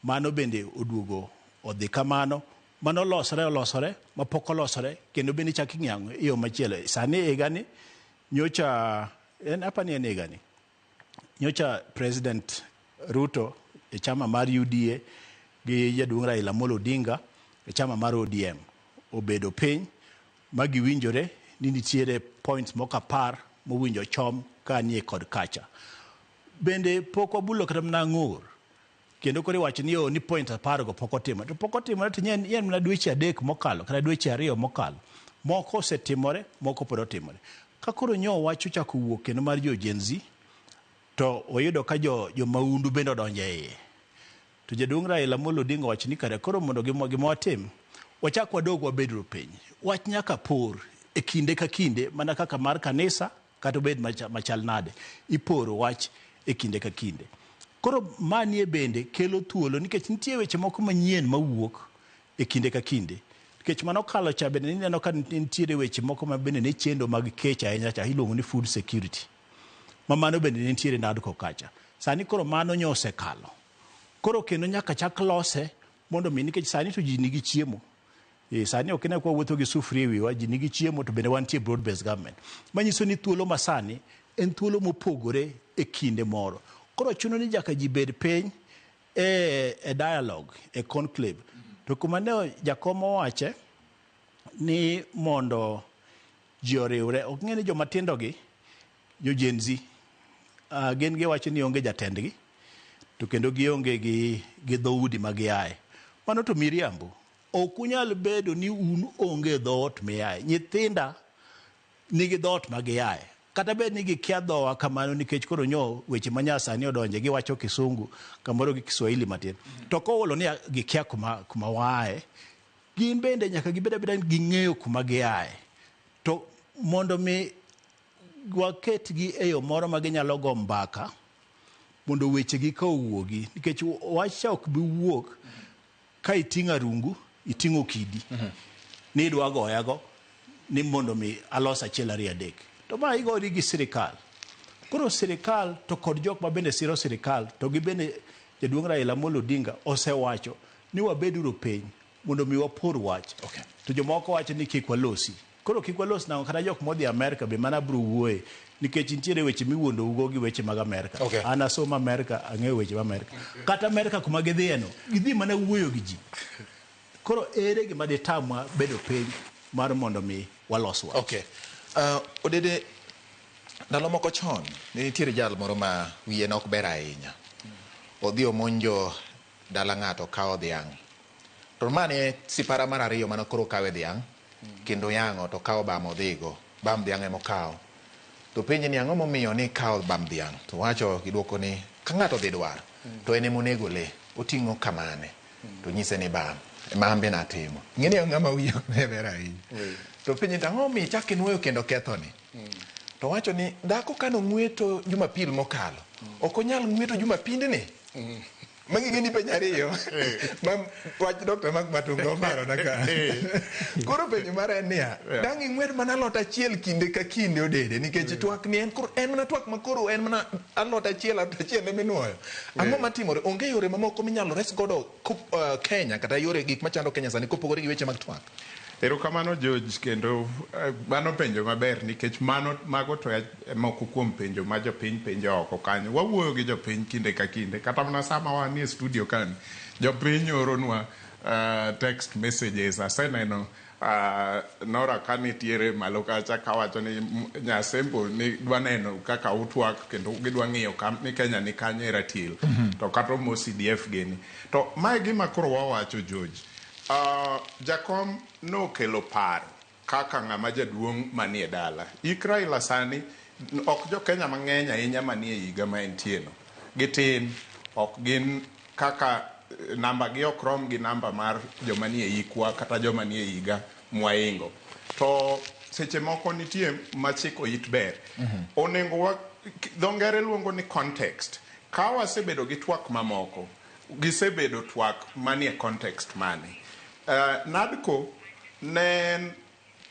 Mano bende oduogo odhi kamano. Mano olosore olosore mapok olosore kendo bende ichak ing'iyo e yo machielo. Sani higani nyocha en apani en higani. Nyocha President Ruto e chama mar UDA gi jaduong' Raila Amolo Odinga e chama mar ODM obedo piny ma giwinjore ni nitiere points moko 10 mowinjo chom ka nie kod kacha. Bende pok wabulo kata mana ng'ur. Kendo koro iwacho ni ni point 10 go pok otimore. To pok otimore to en mana dweche 3 mokalo kata dweche 2 mokalo. Moko osetimore, moko pod otimore. Ka koro nyo wach ochako wuok kendo mar jo Gen Z, to oyudo ka jo maundu bende odonjo e iye. To jaduong' Raila Amolo Odinga owacho ni kare koro mondo gima watim, wachak wadog wabedro piny. Wach nyaka por e kinde ka kinde mana kaka mar kanisa kata obed machal nade, iporo wach e kinde ka kinde. Koro manie bende kelo thuolo nikech nitie weche moko manyien mawuok e kinde ka kinde. Nikech mano kalo cha bende ineno ka nitiere weche moko ma bende ne chendo mag kech ahinya cha iluongo ni food security. Ma mano bende nitiere NADCO kacha. Sani koro mano nyo osekalo. Koro kendo nyaka chak lose mondo mi nikech sani to ji nigi chiemo. Sani ok ine kwa wuotho gi sufuria e wiwa, ji nigi chiemo to bende wantie broad based government. Manyiso ni thuolo masani en thuolo mopogore e kinde moro. Koro chuno ni nyaka ji bed piny e dialogue, e conclave. To kuma ne jakom owache ni mondo ji oriwre, ok ng'e ni joma tindo gi, jo Gen Z, gin giwacho ni onge jatendgi, to kendo gionge gi dhoudi ma giaye. Mano to miriambo. Ok unyal bedo ni un onge dhoot miaye. Nyithinda nigi dhoot ma giaye. Kata bed ni gikia dhowa kamano nikech koro nyo weche ma nyasani odonje, giwacho kisungu kamoro gi Kiswahili matin. To koolo ni gikia kuma waaye, gin bende nyaka gibed abeda ni ging'eyo kuma giaye. To mondo mi waketgi e yo moro ma ginyalo go mbaka mondo wechegi ka owuogi, nikech wach cha ok bi wuok ka iting'o arungu, iting'o kidi, ni idwa goyago ni mondo mi alos 1 2 3. To ma igori gi sirikal. Koro sirikal to kod jok ma bende siro sirikal to gi bende jaduong' Raila Amolo Odinga osewacho ni wabeduru piny mondo mi wapor wach. To jomoko wacho ni kik walosi. Koro kik walos nang'o kata jok modhi Amerka be mana bro wuoye nikech nitiere weche miwuondougo gi weche mag Amerka. An asomo Amerka, ang'eyo weche mag Amerka. Kata Amerka kuma gidhiye no, gidhi mana wuoyo gi ji. Koro ere gima ditamwa bedo piny mar mondo mi walos wach? Odede, ndalo moko chon ne nitiere jal moro ma wiye ne ok ber ahinya. Odhi omonjo dala ng'ato kawo dhiang'. To mane sipara mar ariyo mane koro kawe dhiang' kendo yang'o to kawo bam odhigo. Bam dhiang' ema okawo. To penje ni ang'o momiyo ni ikawo bam dhiang'? To wacho giduoko ni ka ng'ato dhi dwar to en ema onego le oting'o kamane to nyise ni bam ema an be natimo. Ing'e ni ng'ama wiye ok ne ber ahinya. To penje ni ang'o momiyo ichako inuoyo kendo kethoni? To wacho ni dhako kane ong'weto Jumapil mokalo ok onyal ng'weto Jumapindni. Magi gin penjo ariyo ma wach Dr. Mark Matunga oparona ka. Koro penjo mara en niya, dang' ing'wed mana alot achiel kinde ka kinde odede nikech twak ni en koro en mana twak ma koro en mana alot achiel alot achiel ema inuoyo. Ang'o matimore? Onge yore mamoko minyalo res godo Kenya kata yore gik machando Kenya sani kopogore gi weche mag twak? Erokamano George, kendo mano penjo maber nikech mano mago to e moko kuom penjo ma jopiny penjo oko kanyo. Wawuoyo gi jopiny kinde ka kinde, kata mana sama wanie studio kani, jopiny oronwa text messages. Aseneno Nora ka nitiere malo kacha kawacho ni Nyasembo ni dwa neno kaka utwak kendo gidwa ng'iyo ni Kenya ni kanye e ratil to kata omo CDF gini. To mae gima koro wawacho George. Jakom nokelo paro kaka ng'ama jaduong' manie dala. Ik Raila sani ok jo Kenya mang'eny ahinya manie higa ma entie no. Gitin, ok gin kaka namba gi ok rom gi namba mar joma nie hikwa kata joma nie higa mwaingo. To seche moko nitie machiko it ber. Onego wa, dho ngere luongo ni context. Ka wasebedo gi twak mamoko, gisebedo twak manie context mane? NADCO ne en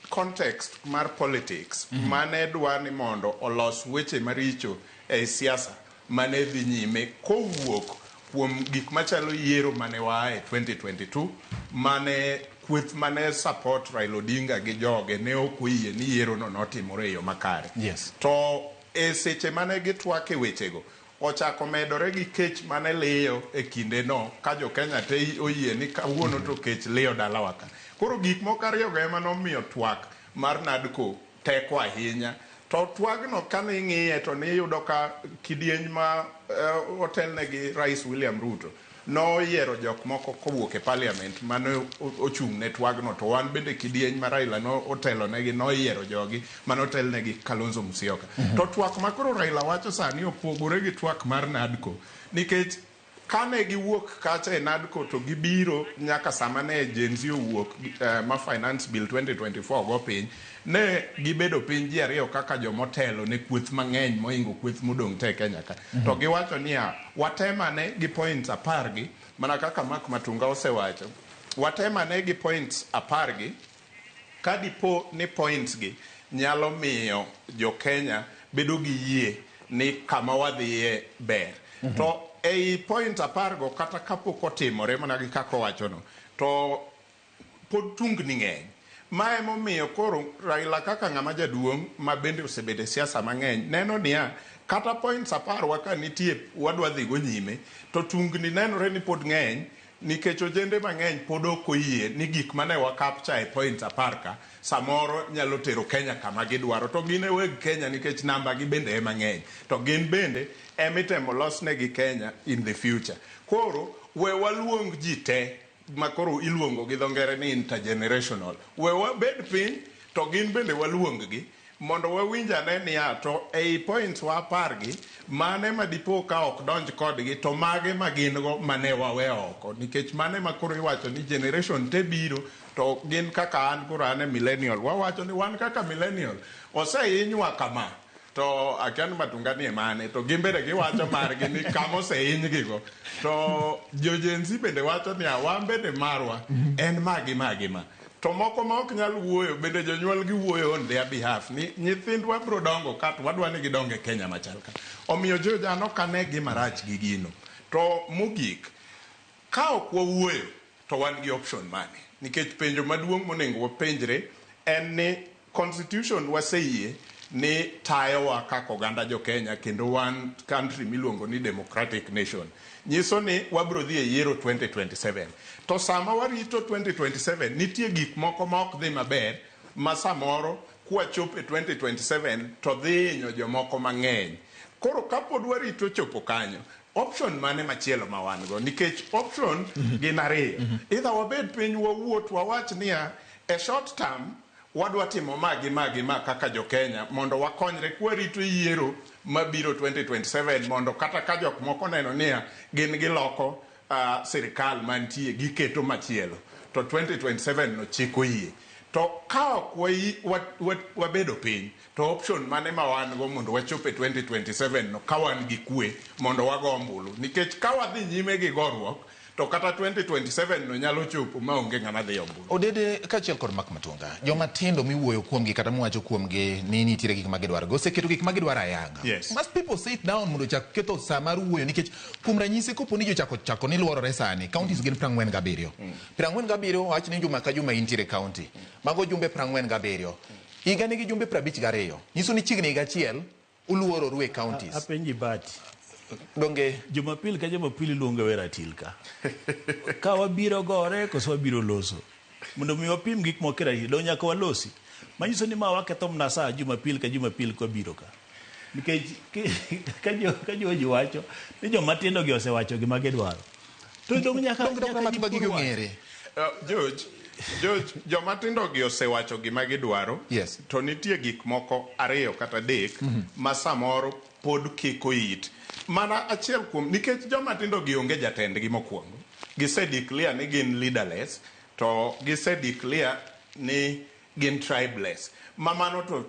context mar politics mane dwa ni mondo olos weche maricho ei siasa mane dhi nyime kowuok kuom gik machalo yiero mane waaye 2022 mane kweth mane support Raila Odinga gi joge ne ok oyie ni yiero no notimore e yo makare. To e seche mane gitwak e wechego ochako medore gi kech mane liyo e kinde no ka jo Kenya te oyie ni kawuono to kech liyo dalawa ka. Koro gik moko ariyo go ema nomiyo twak mar NADCO teko ahinya. To twagno kane ing'iye to niyudo ka kidieny ma otelne gi Rais William Ruto noyiero jok moko kowuok e parliament mane ochung' ne twagno, to wan bende kidieny ma Raila no otelonegi noyiero jogi mane otelnegi Kalonzo Musyoka. To twak ma koro Raila wacho sani opogore gi twak mar NADCO nikech kane giwuok kacha e NADCO to gibiro nyaka sama ne Gen Z owuok ma Finance Bill 2024 go piny, ne gibedo piny ji ariyo kaka jomotelo ne kweth mang'eny mohingo kweth modong' te Kenya ka. To giwacho niya, watemane gi points 10 gi, mana kaka Mark Matunga osewacho, watemane gi points 10 gi, ka dipo ni points gi nyalo miyo jo Kenya bedo gi yie ni kama wadhiye ber. To ei point 10 go kata kapok otimore mana gi kaka owachono, to pod tungni ng'eny. Ma emomiyo koro Raila kaka ng'ama jaduong' ma bende osebedo e siasa mang'eny neno niya, kata points 10 wa ka nitie wadwa dhi go nyime, to tungni nenore ni pod ng'eny nikech ojende mang'eny pod ok oyie ni gik mane wa capture e points 10 ka samoro nyalo tero Kenya kama gidwaro, to gin e weg Kenya nikech namba gi bende ema ng'eny, to gin bende emitemo losnegi Kenya in the future. Koro we waluong ji te ma koro iluongo gi dho ngere ni intergenerational, we wabed piny to gin bende waluong gi mondo wawinj ane niya to ei points wa 10 gi mane ma dipo ka ok donj kodgi to mage ma gin go mane wawe oko, nikech mane ma koro iwacho ni generation te biro to gin kaka an koro an e millennial, wawacho ni wan kaka millennial osehinywa kama to akia ni Matunga ni e mane, to gin bende giwacho margi ni kama osehinygigo, to jo Gen Z bende wacho niya wan bende marwa en ma gi ma gi ma. To moko ma ok nyal wuoyo bende jonyuol gi wuoyo on their behalf ni nyithindwa biro dongo ka to wadwa ni gidong e Kenya machal ka. Omiyo George an ok ane gima rach gi gino. To mogik, ka ok wawuoyo to wan gi option mane? Nikech penjo maduong' monego wapenjre en ni constitution waseyie ni tayowa kaka oganda jo Kenya kendo wan country miluongo ni democratic nation. Nyiso ni wabro dhi e yiero 2027. To sama warito 2027 nitie gik moko ma ok dhi maber ma samoro kwachopo e 2027 to dhi hinyo jomoko mang'eny. Koro kapod warito chopo kanyo, Option mane machielo ma wan go? Nikech option gin ariyo. Either wabed piny wawuo to wawach niya, e short term wadwa timo ma gi ma gi ma kaka jo Kenya mondo wakonyre kwarito yiero mabiro 2027, mondo kata ka jok moko neno niya gin giloko sirikal mantie giketo machielo, to 2027 no chik oyie. To ka ok wabedo piny, to option mane ma wan go mondo wachop e 2027 no ka wan gi kwe mondo wago ombulu? Nikech ka wadhi nyime gi goruok, to kata 2027 no nyalo chopo ma onge ng'ama dhi ombulu. Odede kaachiel kod Mark Matunga, joma tindo miwuoyo kuomgi kata miwacho kuomgi ni nitiere gik ma gidwaro, oseketo gik ma gidwaro ayanga. Must people sit down mondo ochak ketho sa mar wuoyo? Nikech kuom ranyisi, kopo ni jochako chako ni luorore sani, counties gin 47. 47, wach ni juma ka juma intiere county. Mago jumbe 47. Higa nigi jumbe 52. Nyiso ni chiegni higa achiel uluororu e counties. Apenji Bati. Donge Jumapil ka Jumapil iluongo e ratil ka. Ka wabiro gore koso wabiro loso. Mondo mi wapim gik moko e ratil, dong nyaka walosi. Manyiso ni ma waketho mana sa Jumapil ka Jumapil kwabiro ka. Nikech ka George wacho ni joma tindo gi osewacho gima gidwaro. To dong nyaka Dong Dr. nyaka Matunga ji gigo pur wach. ng'ere. George, joma tindo gi osewacho gima gidwaro. To nitie gik moko ariyo kata adek ma samoro pod kiko it. Mana achiel kuom, nikech joma tindo gi onge jatendgi mokwongo. Gise declare ni gin leaderless, to gise declare ni gin tribeless. Ma mano to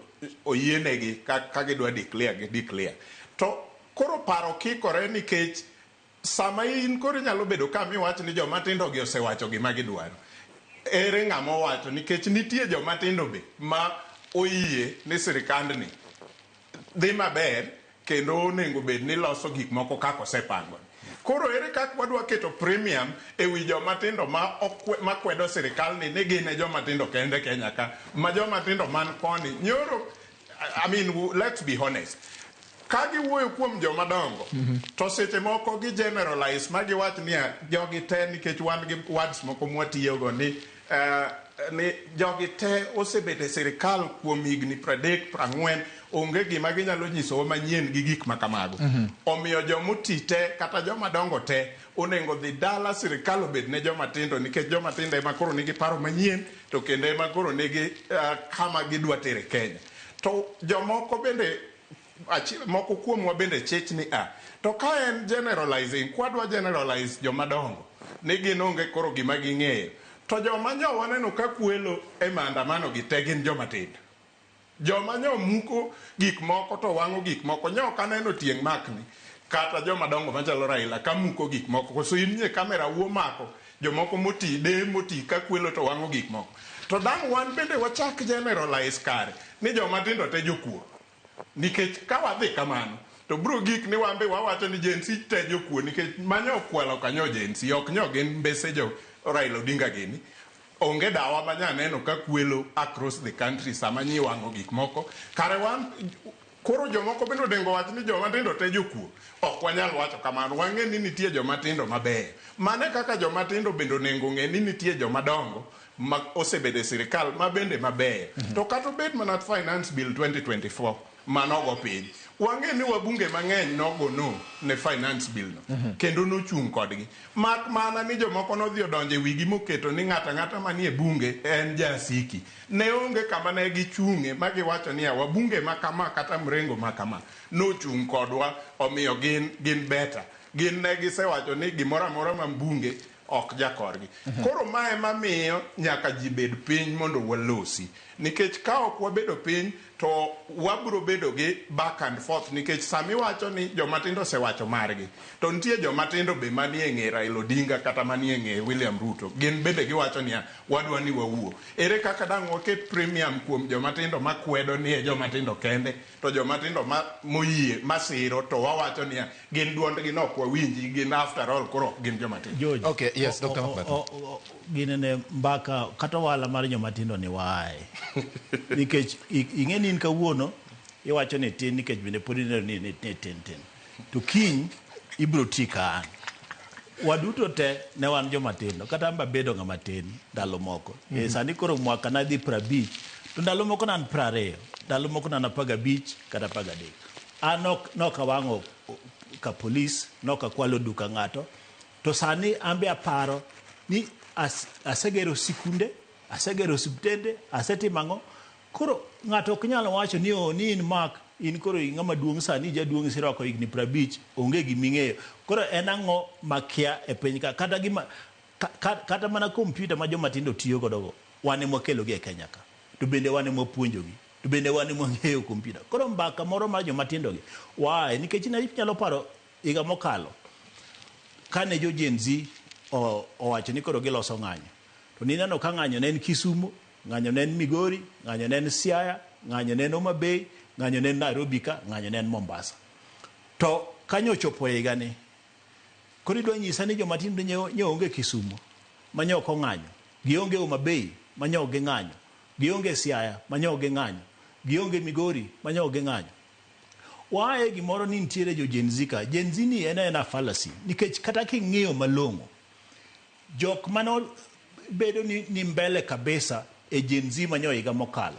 oyienegi ka gidwa declare, gi declare. To koro paro kikore, nikech sama in koro inyalo bedo ka miwach ni joma tindo gi osewacho gima gidwaro. Ere ng'ama owacho? Nikech nitie joma tindo be ma oyie ni sirikandni dhi maber kendo onego bed ni loso gik moko kaka osepango. Koro ere kaka wadwa keto premium e wi joma tindo ma kwedo sirikal ni gin e joma tindo kende Kenya ka, ma joma tindo man koni nyoro? I mean, let's be honest. Ka giwuoyo kuom joma dongo, to seche moko gi generalize ma giwach niya jogi te, nikech wan gi words moko mwatiyogo ni jogi te osebet e sirikal kuom higni 30 40, onge gima ginyalo nyisowa manyien gi gik ma kamago. Omiyo jomoti te kata joma dongo te onego dhi dala, sirikal obed ne joma tindo, nikech joma tindo ema koro nigi paro manyien, to kendo ema koro nigi kama gidwa tere Kenya. To jomoko bende moko kuomwa bende chich ni a to ka en generalizing, kwadwa generalize joma dongo ni gin onge koro gima ging'eyo, to joma nyo waneno ka kwelo e maandamano gi te gin joma tindo. Joma nyo muko gik moko to wang'o gik moko, nyo ok aneno tieng' makni kata joma dongo machalo Raila ka muko gik moko. Koso in nye kamera wuo mako jomoko moti de moti ka kwelo to wang'o gik moko? To dang' wan bende wachak generalize kare ni joma tindo te jokuo? Nikech ka wadhi kamano to bro gik ni wan be wawacho ni Gen Z te jokuo, nikech manyo okwalo kanyo Gen Z ok nyo gin mbese jo Raila Odinga gini. Onge dawa manya neno ka kwelo across the country sama nyi wang'o gik moko. Kare wan koro jomoko bende onego wach ni joma tindo te jokuo? Ok wanyal wacho kamano. Wang'e ni nitie joma tindo mabeyo. Mane kaka joma tindo bende onego ng'e ni nitie joma dongo ma osebedo e sirikal ma bende mabeyo. To kata obed mana finance bill 2024 manogo piny, wang'e ni wabunge mang'eny nogo no ne finance bill no kendo nochung' kodgi, mak mana ni jomoko nodhi odonjo e wigi moketo ni ng'ato ang'ata manie bunge en jasiki. Ne onge kama ne gichung'e ma giwacho niya wabunge ma kama kata mrengo ma kama nochung' kodwa, omiyo gin better. Gin ne gisewacho ni gimoro amora ma mbunge ok jakorgi. Koro ma ema miyo nyaka ji bed piny mondo walosi, nikech ka ok wabedo piny to wabro bedo gi back and forth. Nikech sami wacho ni joma tindo osewacho margi, to nitie joma tindo be manie ng'e Raila Odinga kata manie ng'e William Ruto, gin bende giwacho niya wadwa ni wawuo. Ere kaka dang' waket premium kuom joma tindo makwedo ni e joma tindo kende, to joma tindo ma moyie masiro to wawacho niya gin duondgi no ok wawinji, gin after all koro ok gin joma tindo? George, Okay, yes, Dr. Makbeth. Gine ne mbaka kata ohala mar joma tindo ni waaye, nikech ing'e ni in kawuono iwacho ni tin, nikech bende pod ineno ni tin tin, to kiny ibiro ti ka an. Waduto te ne wan joma tindo, kata an be abedo ng'ama tin ndalo moko. Sani koro mwaka nadhi 50, to ndalo moko ne an 20, ndalo moko ne an 15 kata 13. An nok awang'o ka polis, nok akwalo duka ng'ato. To sani an be aparo ni asegero sikunde, asegero osiptende, asetimo ang'o. Koro ng'ato ok nyal wacho ni oh, ni in Mark, in koro ng'ama duong' sani, jaduong' isirwako higni 50, onge giming'eyo. Koro en ang'o makia e piny ka? Kata gima kata mana kompyuta ma joma tindo tiyo godo go, wan ema wakelogi e Kenya ka. To bende wan ema wapuonjogi. To bende wan ema wang'eyo kompyuta. Koro mbaka moro mar joma tindo gi, waaye, nikech inyalo paro higa mokalo, kane jo Gen Z owacho ni koro giloso ng'anyo. To nineno ka ng'anyo ne en Kisumo, ng'anyo ne en Migori, ng'anyo ne en Siaya, ng'anyo ne en Homa Bay, ng'anyo ne en Nairobi ka, ng'anyo ne en Mombasa. To kanyo ochopo e higani, koro idwa nyisa ni joma tindo nyo onge Kisumo, ma nyo ok ong'anyo, gionge Homa Bay, ma nyo ok ging'anyo, gionge Siaya, ma nyo ok ging'anyo, gionge Migori, ma nyo ok ging'anyo. Waaye gimoro ni nitiere jo Gen Z ka. Gen Z ni en aena fallacy, nikech kata king'iyo malong'o, jok mano bedo ni mbele kabisa e Gen Z manyo higa mokalo,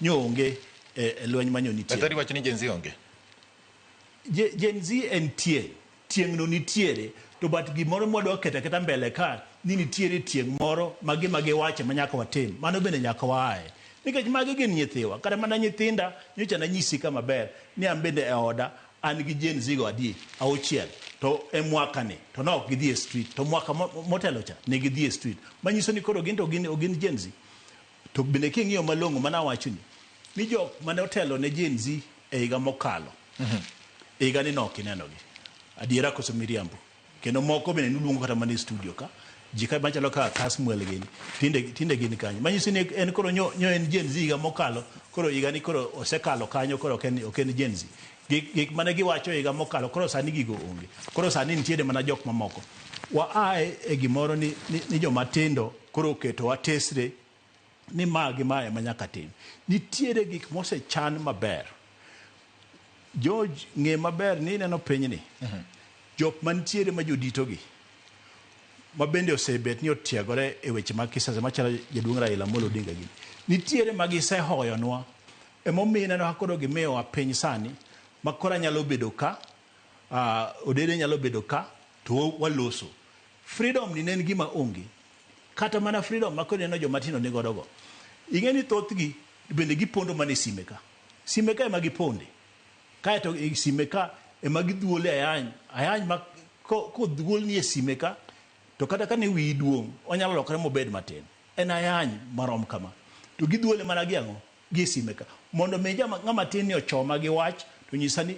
nyo onge e lweny manyo nitie. Daktari wacho ni Gen Z onge. Gen Z en tieng', tieng'no nitiere, to but gimoro mwadwa keto aketa mbele ka, ni nitiere tieng' moro ma gima giwacho ma nyaka watim, mano bende nyaka waaye. Nikech magi gin nyithiwa, kata mana nyithinda, nyocha nanyisi ka maber, ni an bende e oda, an gi Gen Z go adi, 6, to e mwaka ni, to ne ok gidhi e street, to mwaka motelo cha, ne gidhi e street. Manyiso ni koro gin to gin, ok gin Gen Z. To bende king'iyo malong'o mana awachoni, ni jok mane otelo ne Gen Z e higa mokalo, higa ni nok inenogi. Adiera koso miriambo. Kendo moko bende nuluongo kata mana e studio ka. Ji ka machalo kaka Kasmuel gini, tinde gin kanyo. Manyiso ni en koro nyo en Gen Z higa mokalo, koro higa ni koro osekalo kanyo, koro ok en Gen Z. Gik mane giwacho higa mokalo, koro sani gigo onge. Koro sani nitiere mana jok mamoko. Wa e gimoro ni joma tindo koro oketo watesre ni ma gi ma ema nyaka tim. Nitiere gik mosechan maber. George, ng'e maber ni ineno pinyni. Jok mantiere ma joditogi, ma bende osebet ni otiegore e weche mag kisiasa machalo jaduong' Raila Amolo Odinga gini. Nitiere ma gisehoyonwa. Emomiyo ineno ka koro gimiyowa piny sani, ma koro anyalo bedo ka, Odede nyalo bedo ka, to waloso. Freedom ni ne en gima onge. Kata mana freedom ma koro ineno joma tindo ni godo go. Ing'e ni thothgi bende gipondo mana e sime ka. Sime ka ema giponde. Kaeto e sime ka ema gidhuole ayany. Ayany ma kodhuolni e sime ka, to kata ka ne wiyi duong', onyalo lokore mobed matin. En ayany marom kama. To gidhuole mana gi ang'o? Gi e sime ka. Mondo mi ng'ama tin ni ochoma gi wach, to nyisa ni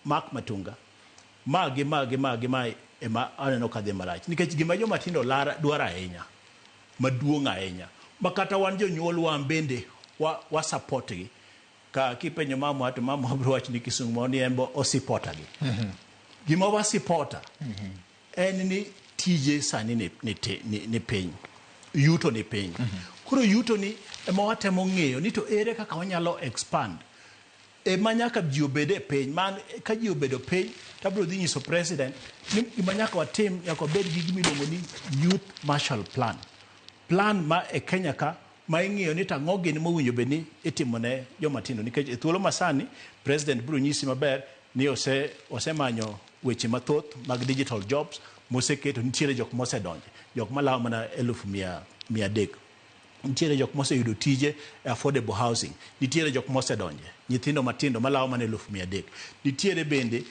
Mark Matunga, ma gi ma gi ma gi ma ema aneno ka dhi marach. Nikech gima joma tindo dwaro ahinya, maduong' ahinya, ma kata wan jonyuol wan bende wa support gi. Ka kipenjo mama to mama biro wacho ni kisungu moro ni en bo osipota gi. Gima wasipota en ni tije sani ni piny, yuto ni piny. Koro yuto ni ema watemo ng'eyo ni to ere kaka wanyalo expand. Ema nyaka ji obed e piny. Man ka ji obedo piny, to abiro dhi nyiso president ni gima nyaka watim, nyaka wabed gi gima iluongo ni Youth Marshall Plan. Plan ma e Kenya ka ma ing'iyo ni to ang'o gini mowinjo bed ni itimo ne joma tindo. Nikech e thuolo masani, president biro nyisi maber ni osemanyo weche mathoth mag digital jobs moseketo, nitiere jok mosedonje, jok malawo mana eluf mia adek. Nitiere jok moseyudo tije e affordable housing, nitiere jok mosedonje, nyithindo matindo malawo mana eluf mia adek. Nitiere bende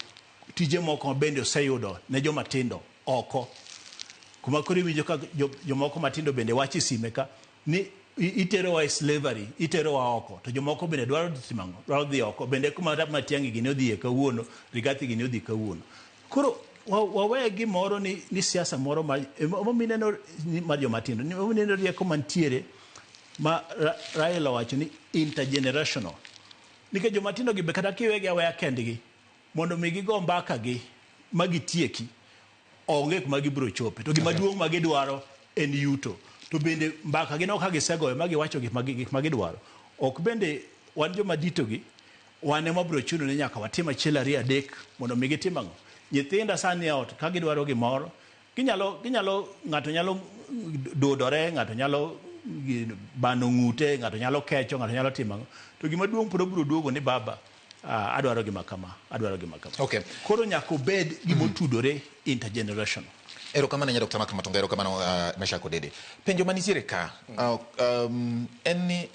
tije moko ma bende oseyudo ne joma tindo oko. Kuma koro iwinjo ka jomoko matindo bende wacho e sime ka ni iterowa e slavery, iterowa oko. To jomoko bende dwaro timo ang'o? Dwaro dhi oko. Bende kuma Matiang'i gini odhiye kawuono, Rigathi gini odhi kawuono. Koro wawe gimoro ni siasa moro ma, emomiyo ineno ni mar joma tindo, emomiyo ineno rieko mantiere ma Raila owacho ni intergenerational. Nikech joma tindo gi be kata kiwegi aweya kendgi, mondo mi gigo mbaka gi ma gitieki, onge kuma gibiro chope. To gima duong' ma gidwaro en yuto. To bende mbaka gi no ka gisegoyo ma giwacho gik ma gidwaro, ok bende wan joma ditogi, wan ema biro chuno ni nyaka watim achiel ariyo adek mondo mi gitim ang'o. Nyithinda sani e ot ka gidwaro gimoro, ng'ato nyalo dudore, ng'ato nyalo bano ng'ute, ng'ato nyalo kecho, ng'ato nyalo timo ang'o. To gima duong' pod obiro duogo ni baba, Adwaro gima kama, adwaro gima kama. Okay. Koro nyaka obed gimotudore intergenerational. Erokamano ahinya Dr. Mark Matunga, erokamano Meshak Odede. Penjo manitiere ka en ni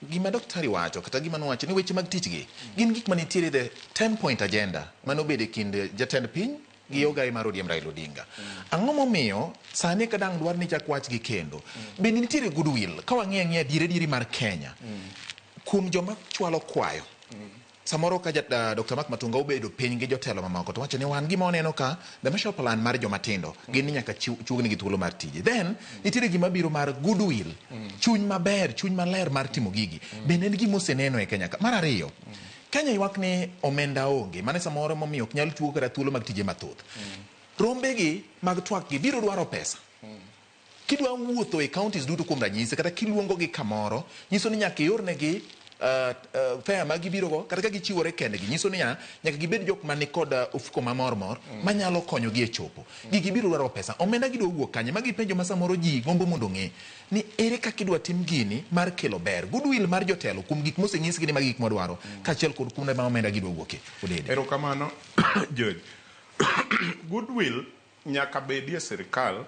gima daktari wacho kata gima nowacho ni weche mag tich gi gin gik manitiere the 10 point agenda manobedo e kind jatend piny gi ogai mar ODM Raila Odinga. Ang'o momiyo sani ka dang' dwar ni chak wachgi kendo? Bende nitiere goodwill ka wang'iyo ang'iya diere diere mar Kenya kuom joma chwalo kwayo samoro ka Dr. Mark Matunga obedo piny gi jotelo mamoko to wacho ni wan gima waneno ka the Marshall Plan mar joma tindo gin ni nyaka chiwnegi thuolo mar tije. Then nitiere gima biro mar goodwill, chuny maber, chuny maler mar timo gigi. Bende en gima oseneno e Kenya ka. Mar ariyo, Kenya ywak ni omenda onge, mano samoro momiyo ok nyal chiwo kata thuolo mag tije mathoth. Rombegi mag twak gi biro dwaro pesa. Kidwa wuotho e counties duto kuom ranyisi kata kiluongo gi kamoro, nyiso ni nyaka iornegi fare ma gibiro go kata ka gichiwore kendgi, nyiso niya nyaka gibed jok man kod ofuko mamor mor manyalo konyogi e chopo. Gigi biro dwaro pesa. Omenda gidwa wuok kanye? Magi penjo ma samoro ji gombo mondo ong'e ni ere kaka idwa tim gini mar kelo ber. Goodwill mar jotelo kuom gik mosenyisgi ni magi gik mwadwaro kaachiel kod kuonde ma omenda gidwa wuoke. Odede. Erokamano George. Goodwill nyaka bedie sirikal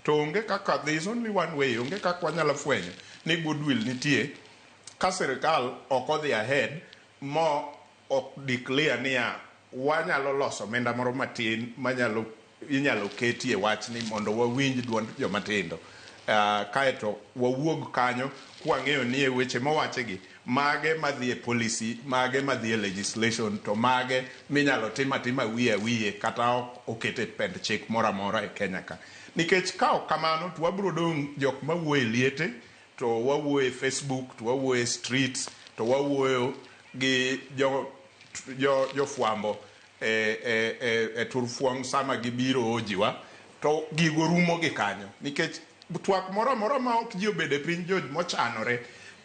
to onge kaka, there is only one way, onge kaka wanyalo fwenyo ni goodwill nitie ka sirikal ok odhi ahead mo ok declare niya wanyalo loso omenda moro matin manyalo inyalo ketie wachni mondo wawinj duond joma tindo. Kaeto wawuog kanyo kwang'eyo ni e weche mowachigi mage madhi e policy, mage madhi e legislation, to mage minyalo tim atima wiye wiye kata ok okete pend chik moro amora e Kenya ka. Nikech ka ok kamano to wabiro dong' jok mawuoyo e liete, to wawuoyo e Facebook, to wawuoyo e streets, to wawuoyo gi jofwambo e turfuong' sama gibiro ojiwa, to gigo rumo gi kanyo. Nikech twak moro amora ma ok ji obedo e piny George mochanore,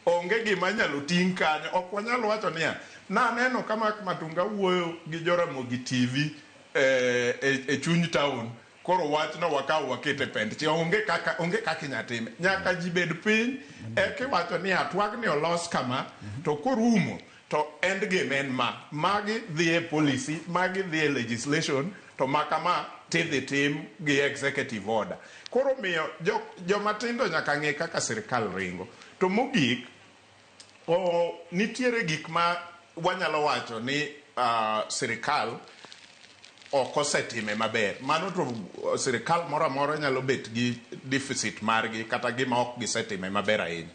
onge gima nyalo ting' kanyo. Ok wanyal wacho niya, naneno ka Mark Matunga wuoyo gi Joramogi TV e chuny town, koro wachno wakaw wakete pend chik. Onge kaka inyalo time. Nyaka ji bed piny eka iwacho niya twagni olos kama, to korumo to end game en ma. Magi dhi e policy, magi dhi e legislation, to ma kama tidhi tim gi executive order. Koro miyo joma tindo nyaka ng'e kaka sirikal ringo. To mogik, nitiere gik ma wanyalo wacho ni sirikal ok osetime maber. Mano to sirikal moro amora nyalo bet gi deficit margi kata gima ok gisetime maber ahinya.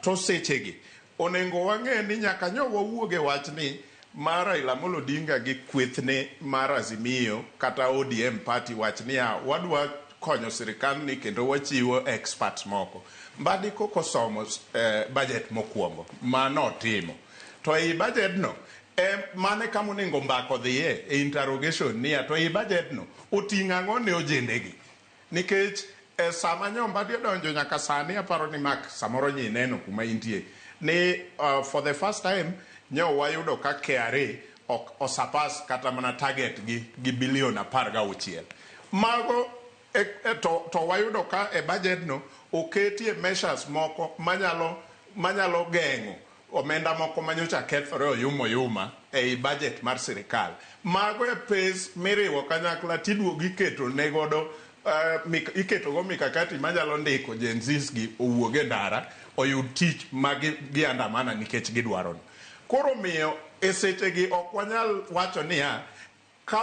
To sechegi onego wang'e ni nyaka nyo wawuog e wachni mar Raila Amolo Odinga gi kwethne mar Azimio kata ODM party wach niya wadwa konyo sirikal ni kendo wachiwo experts moko. Mbadi kokosomo budget mokwongo manotimo. To ei budget no mane kama onego mbaka odhiye e interrogation niya to ei budget no oting'o ang'o ne ojendegi. Nikech sama nyo Mbadi odonjo nyaka sani aparo ni Mark samoro nyineno kuma intie ni for the first time nyo wayudo ka KRA ok osurpass kata mana target gi bilion 16. Mago to wayudo ka e budget no oketie measures moko manyalo geng'o omenda moko manyocha kethore oyuma oyuma ei budget mar sirikal. Mago e pes miriwo kanyakla tiduogo iketo ne godo iketo go mikakati manyalo ndiko Gen Zs gi owuog e ndara oyud tich ma giandamana nikech gidwaro no. Koro miyo e sechegi ok wanyal wacho niya ka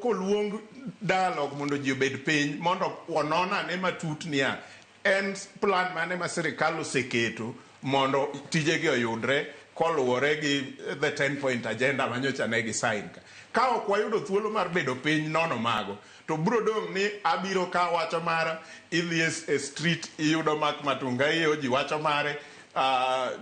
koluong dialogue mondo ji obed piny mondo onon ane matut niya en plan mane ma sirikal oseketo mondo tijegi oyudre koluwore gi the 10 point agenda manyocha ne gi sign ka. Ka ok wayudo thuolo mar bedo piny nono mago, to bro dong' ni abiro ka wacho mara, idhi e street iyudo Mark Matunga iyo ji wacho mare,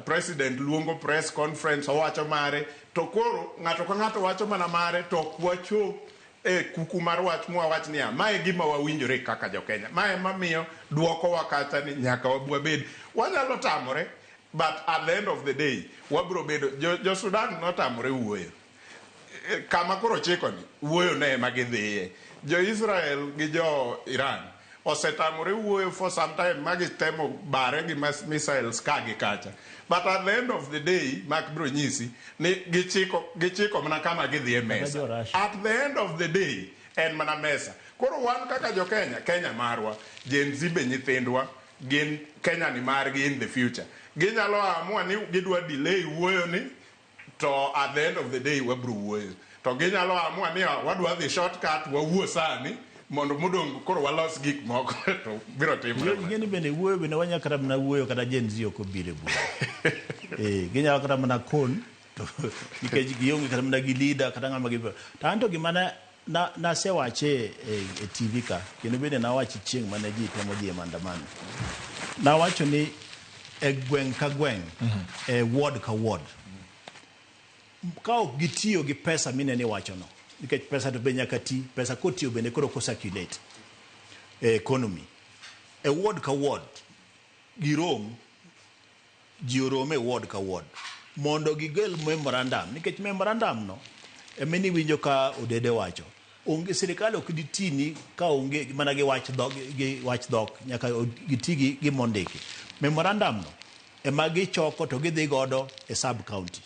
president luongo press conference owacho mare, to koro ng'ato ka ng'ato wacho mana mare to ok wachop e kuku mar wach mwawach niya mae gima wawinjore kaka jo-Kenya. Mae mamiyo duokowa kacha ni nyaka wabed. Wanyalo tamore, but at the end of the day wabro bedo jo Sudan notamore wuoyo. Kama koro chiko ni wuoyo ne ema gidhiye. Jo Israel gi jo Iran Osetamore wuoyo for some time ma gitemo bare gi missiles ka gi kacha. But at the end of the day, Mark bro nyisi ni gichiko mana kama gidhi e mesa. At the end of the day, en mana mesa. Koro wan kaka jo Kenya, Kenya marwa, Gen Z be nyithindwa, gin Kenya ni margi in the future. Ginyalo amua ni gidwa delay wuoyo ni, to at the end of the day wabro wuoyo. To ginyalo amua ni wadwa dhi shortcut wawuo sani mondo modong' koro walos gik moko to biro timore. Ing'eni bende wuoyo bende wanyalo kata mana wuoyo kata Gen Z ok obiro e bura. Ginyalo kata mana kon to nikech gionge kata mana gi leader kata ng'ama gibiro. To anto gima nasewache e TV ka kendo bende nawache chieng' mane ji temo dhi e maandamano. Nawacho ni e gweng' ka gweng', e ward ka ward, ka ok gitiyo gi pesa minene iwachono, nikech pesa to be nyaka ti, pesa kotiyo bende koro ko circulate e economy. E ward ka ward, girom, ji orom e ward ka ward mondo gigel memorandum, nikech memorandum no ema iwinjo ka Odede wacho. Onge sirikal ok ditini ka onge mana gi wach dhok, gi wach dhok nyaka giti gi mondiki. Memorandum no ema gichoko to gidhi godo e sub county.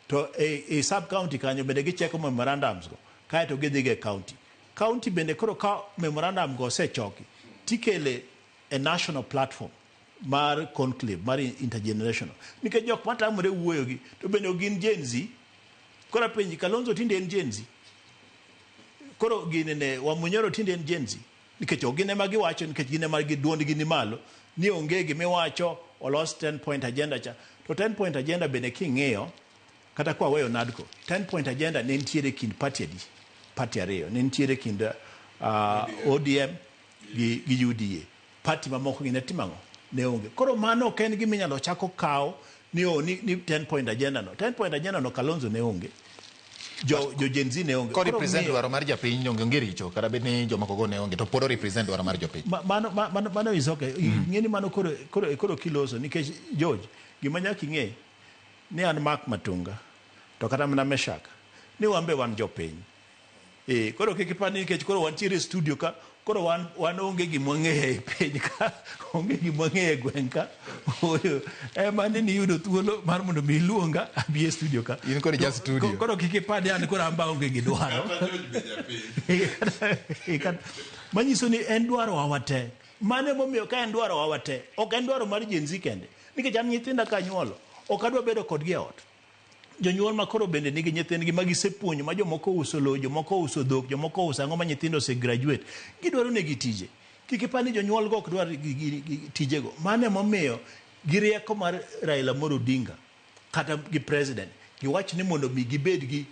To e sub county kanyo bende gicheko memorandums go kaeto gidhi go e county. County bende koro ka memorandum go osechoki tikele e national platform mar conclave mar intergenerational. Nikech jok matamore wuoyo gi to bende ok gin Gen Z. Koro apenji, Kalonzo tinde en Gen Z. Koro gini ne Wamunyoro tinde en Gen Z. Nikech ok gin ema giwacho, nikech gin ema duondgi ni malo ni onge gimiwacho olos 10 point agenda cha. To 10 point agenda bende king'iyo kata kwa weyo NADCO, 10 point agenda ne nitiere kind party adi? Party ariyo. Ne nitiere kind ODM gi UDA. Party mamoko gi ne timo ang'o? Ne onge. Koro mano ok en gima inyalo chako kawo ni 10 point agenda no. 10 point agenda no Kalonzo ne onge. Jo Gen Z ne onge. Ko represent dwaro mar japiny onge richo kata bed ni jomoko go ne onge to pod o represent dwaro mar jopiny. Mano is okay. Ing'e ni mano koro kiloso nikech George, gima nyaka ing'e ni an Mark Matunga to kata mana Meshak ni wan be wan jopiny. Koro kik ipar ni nikech koro wantiere e studio ka, koro wan onge gima wang'eyo e piny ka, onge gima wang'eyo e gweng' ka. Ooyo, ema ni niyudo thuolo mar mondo mi iluonga abi e studio ka. In koro ja studio. Koro kik ipar ni an koro an be aonge gi dwaro. Manyiso ni en dwaro wa wate. Mano emomiyo ka en dwaro wa wate, ok en dwaro mar Gen Z kende. Nikech an nyithinda ka anyuolo, ok adwa bedo kodgi e ot. Jonyuol ma koro bende nigi nyithindgi ma gisepuonjo, ma jomoko uso lowo, jomoko uso dhok, jomoko uso ang'o ma nyithindo ose graduate, gidwaro negi tije. Kik ipar ni jonyuol go ok dwar tijego. Mano emomiyo gi rieko mar Raila Amolo Odinga kata gi president giwach ni mondo mi gibed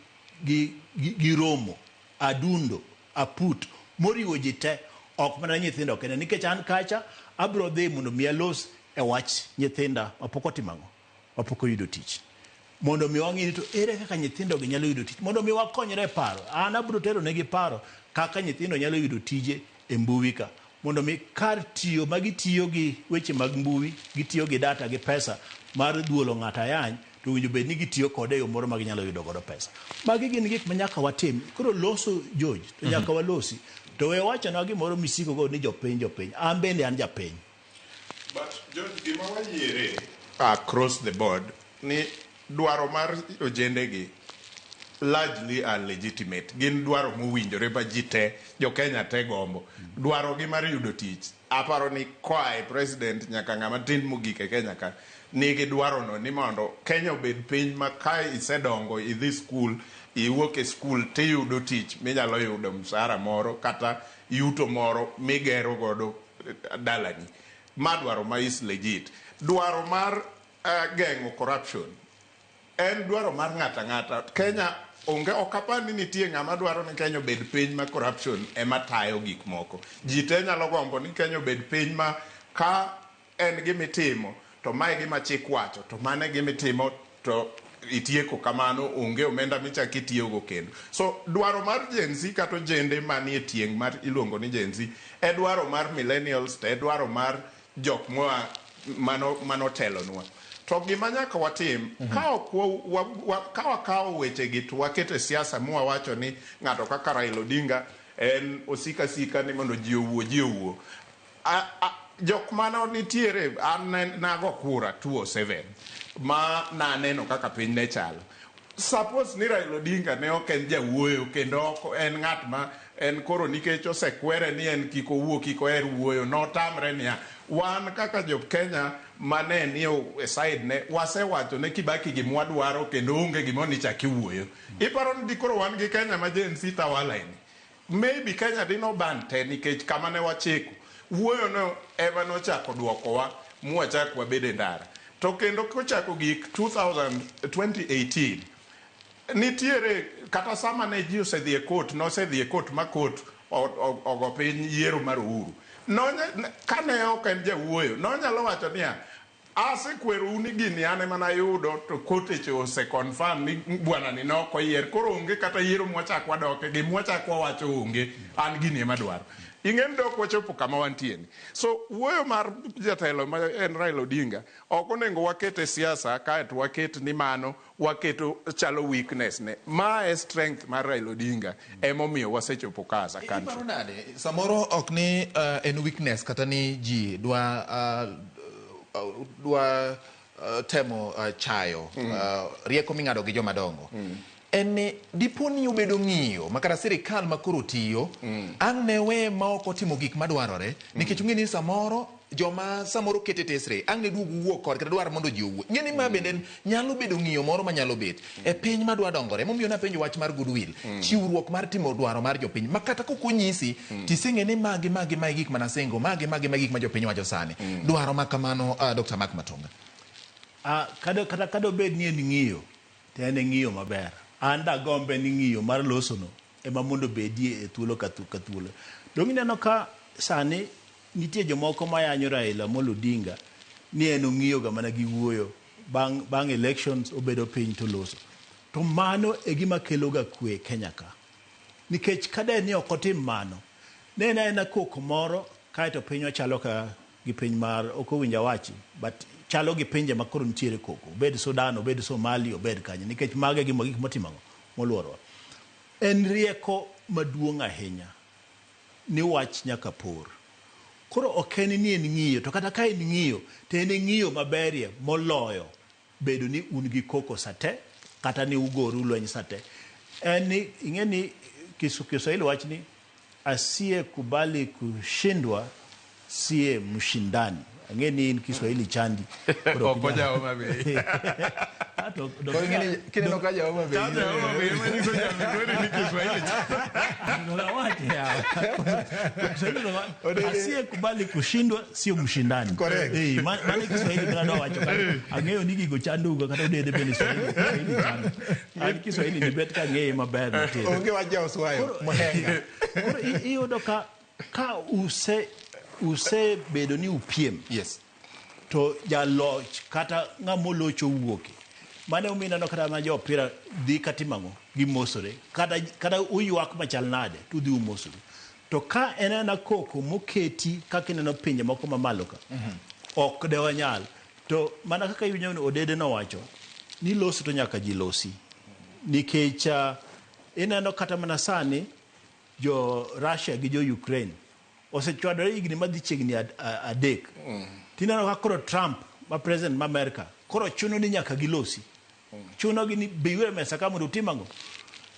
gi romo, adundo, aput moriwo ji te, ok mana nyithindo kende. Nikech an kacha abiro dhi mondo mi alos e wach nyithinda mapok otimo ang'o, mapok oyudo tich. Mondo mi wang'i ni to ere kaka nyithindo gi nyalo yudo tich, mondo mi wakonyre e paro. An abiro tero negi paro kaka nyithindo nyalo yudo tije e mbui ka, mondo mi kar tiyo ma gitiyo gi weche mag mbui, gitiyo gi data gi pesa mar dhuolo ng'ato ayany, to winjo bed ni gitiyo kode e yo moro ma ginyalo yudo godo pesa. Magi gin gik ma nyaka watim. Koro loso George, to nyaka walosi. To we wachonwa gimoro misiko go ni jopiny, jopiny. An bende an japiny. But George, gima wayiere across the board ni dwaro mar ojendegi largely are legitimate. Gin dwaro mowinjore ma ji te, jo Kenya te gombo. Dwaro gi mar yudo tich. Aparo ni koa e president nyaka ng'ama tin mogik e Kenya ka, nigi dwaro no ni mondo Kenya obed piny ma ka isedongo idhi skul, iwuok e skul tiyudo tich minyalo yudo msara moro kata yuto moro migero godo dalani. Ma dwaro ma is legit. Dwaro mar geng'o corruption en dwaro mar ng'ato ang'ata. Kenya onge, ok apar ni nitie ng'ama dwaro ni Kenya obed piny ma corruption ema tayo gik moko. Ji te nyalo gombo ni Kenya obed piny ma ka en gimitimo to mae gima chik wacho, to mano e gimitimo to itieko kamano, onge omenda michako itiyogo kendo. So dwaro mar Gen Z kata ojende manie tieng' mar iluongo ni Gen Z e dwaro mar millennials to e dwaro mar jok moa manotelonwa. To gima nyaka watim, ka ok ka wakawo wechegi to waketo e siasa mwawacho ni ng'ato kaka Raila Odinga en osika sika ni mondo ji owuo, ji owuo. Jok mane nitiere an nago kura 207 ma naneno kaka piny ne chalo. Suppose ni Raila Odinga ne ok en jawuoyo kendo ok en ng'at ma en koro nikech osekwere ni en kik owuo, kik oher wuoyo, notamre niya wan kaka jo Kenya mane ni e side ne wasewacho ne Kibaki gima wadwaro kendo onge gima ni chak iwuoyo. Iparo ni dikoro wan gi Kenya ma Gen Z tawala ni? Maybe Kenya dino ban te nikech kama ne wachiko wuoyo no ema nochako duokowa mwachak wabede ndara. To kendo kochako gik 2018 nitiere kata sama ne ji osedhi e court, nosedhi e court ma court ogo piny yiero mar Uhuru. Kane ok en jawuoyo, nonyalo wacho niya, asekwerou ni gini an ema nayudo to court ose confirm ni bwana ni nok oyier, koro onge kata yiero mwachak wadoke, gimwachak wawacho onge, an gini ema dwaro. Ing'e ni dok wachopo kama wantie ni. So wuoyo mar jatelo ma en Raila Odinga ok onego waket e siasa kaeto waket ni mano waketo chalo weakness ne. Ma e strength mar Raila Odinga emomiyo wasechopo ka as a country. Iparo nade? Samoro ok ni en weakness kata ni ji dwa temo chayo rieko ming'ado gi joma dongo. En ni dipo ni obedo ng'iyo ma kata sirikal ma koro tiyo ang' ne we ma ok otimo gik madwarore nikech ung'e ni samoro joma samoro kete tesre ang' ne duog wuok kod kata dwar mondo ji owuo. Ng'e ni ma bende nyalo bedo ng'iyo moro manyalo bet e piny madwa dongore. Emomiyo napenjo wach mar goodwill, chiwruok mar timo dwaro mar jopiny ma kata kok onyisi tiseng'e ni magi magi magi gik manasingo, magi magi magi gik ma jopiny wacho sani. Dwaro ma kamano, Dr. Mark Matonga. Kata kadobed ni en ng'iyo, to en ng'iyo maber. An dagombe ni ng'iyo mar losono ema mondo bedie e thuolo ka thuolo. Dong' ineno ka sani nitie jomoko mayanyo Raila Amolo Odinga ni en ong'iyo ga mana gi wuoyo bang' elections obedo piny to loso. To mano e gima kelo ga kwe Kenya ka. Nikech kade ni ok otim mano, ne en aena koko moro kaeto pinywa chalo ka gi piny mar ok owinjo awachi, but chalo gi pinje ma koro nitiere koko, obed Sudan, obed Somalia, obed kanye, nikech mago e gima gik motimo ang'o moluorowa. En rieko maduong' ahinya ni wach nyaka por. Koro ok en ni en ng'iyo, to kata ka en ng'iyo, to en ng'iyo maberie moloyo bedo ni un gi koko sate, kata ni ugoru lweny sate. En ni, ing'e ni Kiswahili wach ni asiye kubali kushindwa siye mshindani. Ang'e ni in Kiswahili chandi. Ok ojawo maber. Koro kineno ka jawo maber. Ka jawo maber, manyiso jamigori ni Kiswahili chandi. Asiye kubali kushindwa sio mshindani. Correct. Maana Kiswahili bila ndo wacho. Ang'eyo ni gigo chandugo kata odede bende Kiswahili chando. An Kiswahili ni bet ka ng'eye maber matin. Onge wach jawo swayo, mohenga. Koro iyudo ka usebedo ni upiem. Yes. To jaloch kata ng'ama olocho wuoke. Mane omiyo ineno kata ma jo opira dhi katimo ang'o? Gimosore. Kata uywak machal nade to udhi umosoru. To ka en aena koko moketi kaka ineno pinje moko mamalo ka, ok de wanyal. To mana kaka iwinjo ni Odede nowacho ni loso to nyaka ji losi. Nikech ineno kata mana sani jo Russia gi jo Ukraine osechwadore higni madhi chiegni adek. Tineno ka koro Trump ma president ma America koro chuno ni nyaka gilosi. Chuno gi ni biuru e mesa ka mondo utim ang'o?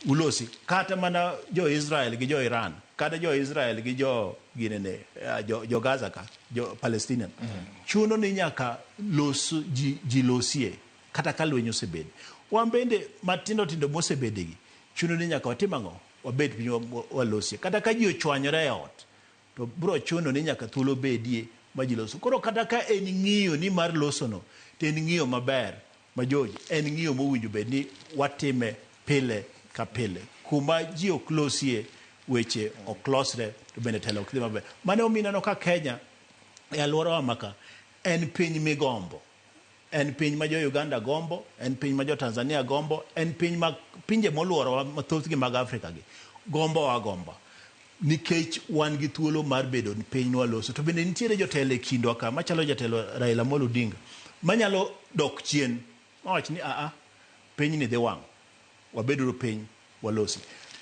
Ulosi. Kata mana jo Israel gi jo Iran, kata jo Israel gi jo ginene, jo Gaza ka, jo Palestinian. Chuno ni nyaka los ji losie kata ka lweny osebed. Wan bende matindo tindo mosebedegi, chuno ni nyaka watim ang'o? Wabed piny walosie. Kata ka ji ochwanyore e ot, to bro chuno ni nyaka thuolo bedie ma ji loso. Koro kata ka en ng'iyo ni mar losono, to en ng'iyo maber ma George, en ng'iyo mowinjo bed ni watime pile ka pile. Kuma ji ok losie, weche ok losre, to bende telo ok dhi maber. Mano omiyo ineno ka Kenya, e alworawa ma ka, en piny migombo. En piny ma jo Uganda gombo, en piny ma jo Tanzania gombo, en piny ma pinje moluorowa mathothgi mag Afrika gi gombo wa gomba. Nikech wan gi thuolo mar bedo piny nwaloso. To bende nitiere jotelo e kindwa ka, machalo jatelo Raila Amolo Odinga, manyalo dok chien, mawach ni aa, piny ni dhi wang', wabeduru piny, walosi.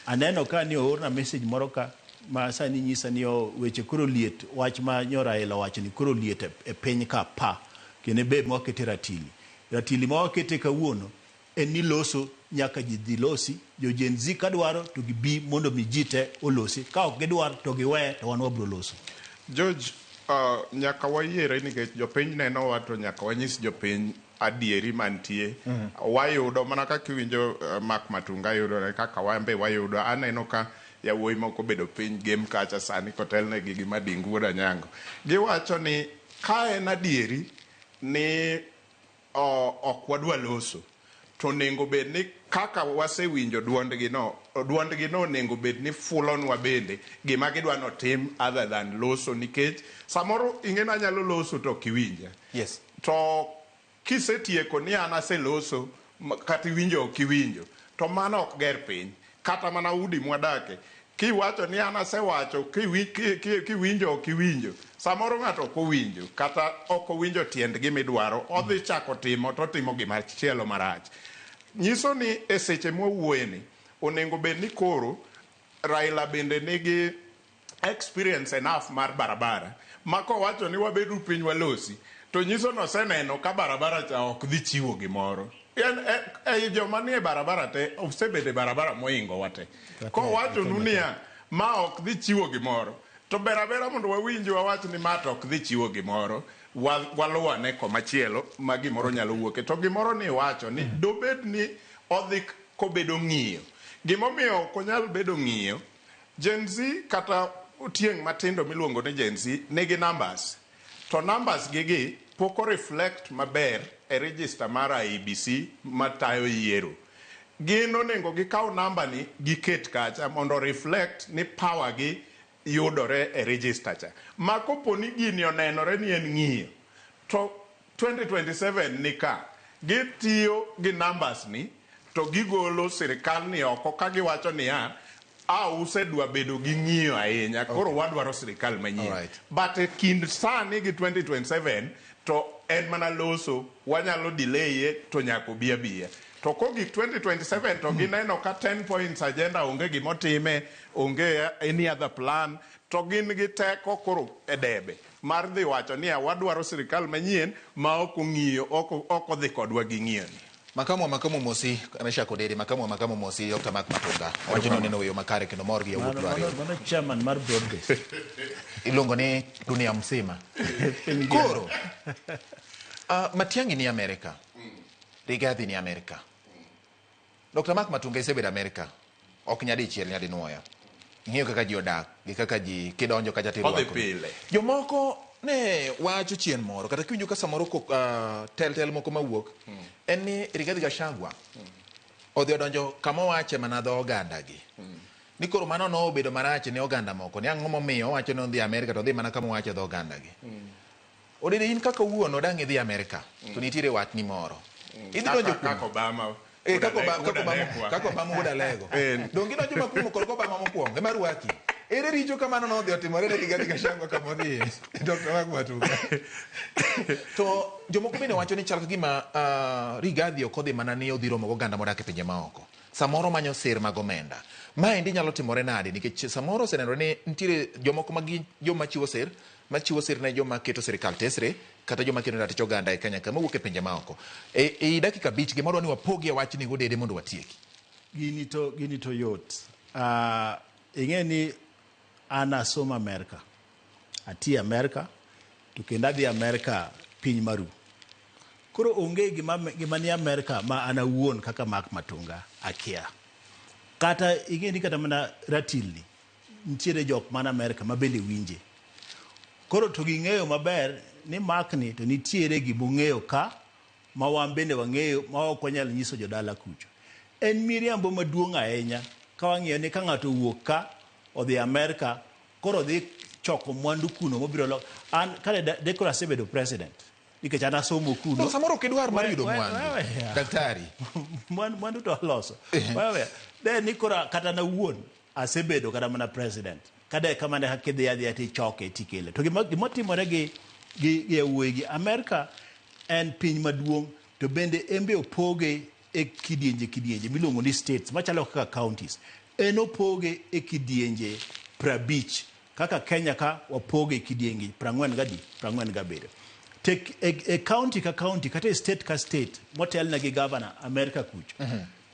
Aneno ka ni oorna message moro ka, ma sani nyisa ni o weche koro liet, wach ma nyo Raila owacho ni koro liet e piny ka pa, kendo be mwakete ratili. Ratili ma wakete kawuono en ni loso nyaka ji dhi losi, jo Gen Z kadwaro to gibi mondo mi ji te olosi, ka ok gidwar to giwe to wan wabiro loso. George, nyaka wayiere nikech jopiny nenowa to nyaka wanyis jopiny adieri mantie. Wayudo mana kaka iwinjo Mark Matunga yudore kaka wan be wayudo. Aneno ka yawuoyi moko bedo piny Gem kacha sani kotelnegi gi Madingu wuod Anyango. Giwacho ni ka en adieri ni ok wadwa loso to onego bed ni kaka wasewinjo duondgi no, duondgi no onego bed ni fulonwa bende gima gidwa notim other than loso, nikech samoro ing'e ni anyalo loso to ok iwinja. To kisetieko ni an aseloso kata iwinjo ok iwinjo, to mano ok ger piny. Kata mana udi mwadake, kiwacho ni an asewacho, kiwinjo ok iwinjo, samoro ng'ato ok owinjo kata ok owinjo tiend gimidwaro, odhi chako timo to otimo gimachielo marach. Nyiso ni e seche mwawuoye ni onego bed ni koro Raila bende nigi experience enough mar barabara ma kowacho ni wabedu piny walosi to nyiso ni oseneno ka barabara cha ok dhi chiwo gimoro. En ei joma nie barabara te osebedo e barabara moingo wa te. Kowachonu niya ma ok dhi chiwo gimoro, to ber abera mondo wawinj wawach ni ma to ok dhi chiwo gimoro, waluwane komachielo ma gimoro nyalo wuoke. To gimoro ni iwacho ni dobed ni odhi kobedo ng'iyo. Gimomiyo ok onyal bedo ng'iyo, Gen Z kata tieng' matindo miluongo ni Gen Z nigi numbers. To numbers gigi pok o reflect maber e register mar IEBC matayo yiero. Gin onego gikaw namba ni giket kacha mondo reflect ni power gi yudore e register cha. Ma kopo ni gini onenore ni en ng'iyo, to 2027 ni ka, gitiyo gi numbers ni to gigolo sirikal ni oko ka giwacho niya, a usedwa bedo gi ng'iyo ahinya, koro wadwaro sirikal manyien. But e kind sani gi 2027 to en mana loso, wanyalo delay to nyaka obi abiya. To kogik 2027 to gineno ka 10 points agenda onge gimotime, onge any other plan, to gin gi teko koro e debe mar dhi wacho niya wadwaro sirikal manyien ma ok ong'iyo, ok odhi kodwa gi ng'iyo ni. Makamu wa makamu mosi Meshack Odede, makamu wa makamu mosi Dr. Mark Matunga. Wacho ni oneno weyo makare kendo mor gi yawuot Luo. Mano chairman mar broad base. Iluongo ni dunia mzima. Koro Matiang'i ni Amerika. Rigathi ni Amerika. Dr. Mark Matunga isebedo Amerika. Ok nyadichiel nyadinuoya. Ing'eyo kaka ji odak gi kaka ji kidonjo kacha tirwako. Odhi pile. Jomoko ne wacho chien moro kata kiwinjo ka samoro tel moko mawuok en ni Rigathi Gachagua odhi odonjo kama owache mana dho oganda gi. Ni koro mano nobedo marach ne oganda moko. Ni ang'o momiyo owacho ni odhi Amerika to odhi mana kama owache dho oganda gi. Odede in kaka wuon odang' idhi Amerika to nitiere watni moro. Idhi donjo kuno. Kaka Obama. Kaka Obama wuod Alego. Donge idonjo makumo kod Obama mokwongo ema rwaki. Ere richo kamano nodhi otimore ne Rigathi Gachagua kama odhiye. Dr. Mark Matunga. To jomoko bende wacho ni chal ka gima Rigathi ok odhi mana ni odhi romo goganda modak e pinje maoko. Samoro manyo sir mag omenda. Maendi nyalo timore nade nikech samoro osenenore ni nitiere jomoko ma gin joma chiwo sir, machiwo sir ne joma keto sirikal tesre kata joma keto ratich oganda e Kenya ka mawuok e pinje maoko. E dakika 5 gima wadwa ni wapogie wachni godede mondo watieki. Gini to yot. Ing'e ni an asomo Amerka. Ati Amerka to kendo adhi Amerka piny maru. Koro onge gima ni Amerka ma an awuon kaka Mark Matunga akia. Kata ing'e ni kata mana ratilni nitiere jok man Amerka ma bende winje. Koro to ging'eyo maber ni Mark ni to nitiere gimong'eyo ka ma wan bende wang'eyo ma ok wanyal nyiso jodala kucho. En miriambo maduong' ahinya ka wang'iyo ni ka ng'ato owuok ka odhi Amerka koro odhi choko mwandu kuno mobiro loko. An kane dekoro asebedo president nikech an asomo kuno. No, samoro ok idwar mar yudo mwandu. Daktari. Mwandu to aloso. De ni koro kata na wuon asebedo kata mana president. Kade kamane kidhi adhiya tichoke tikele. To gima timore gi yawuoyi gi Amerka en piny maduong' to bende en be opoge e kidienje kidienje miluongo ni states machalo kaka counties. En opoge e kidienje 50 kaka Kenya ka wapoge kidiengi 47 47. Tek e county ka county kata e state ka state motelne gi governor Amerika kucho.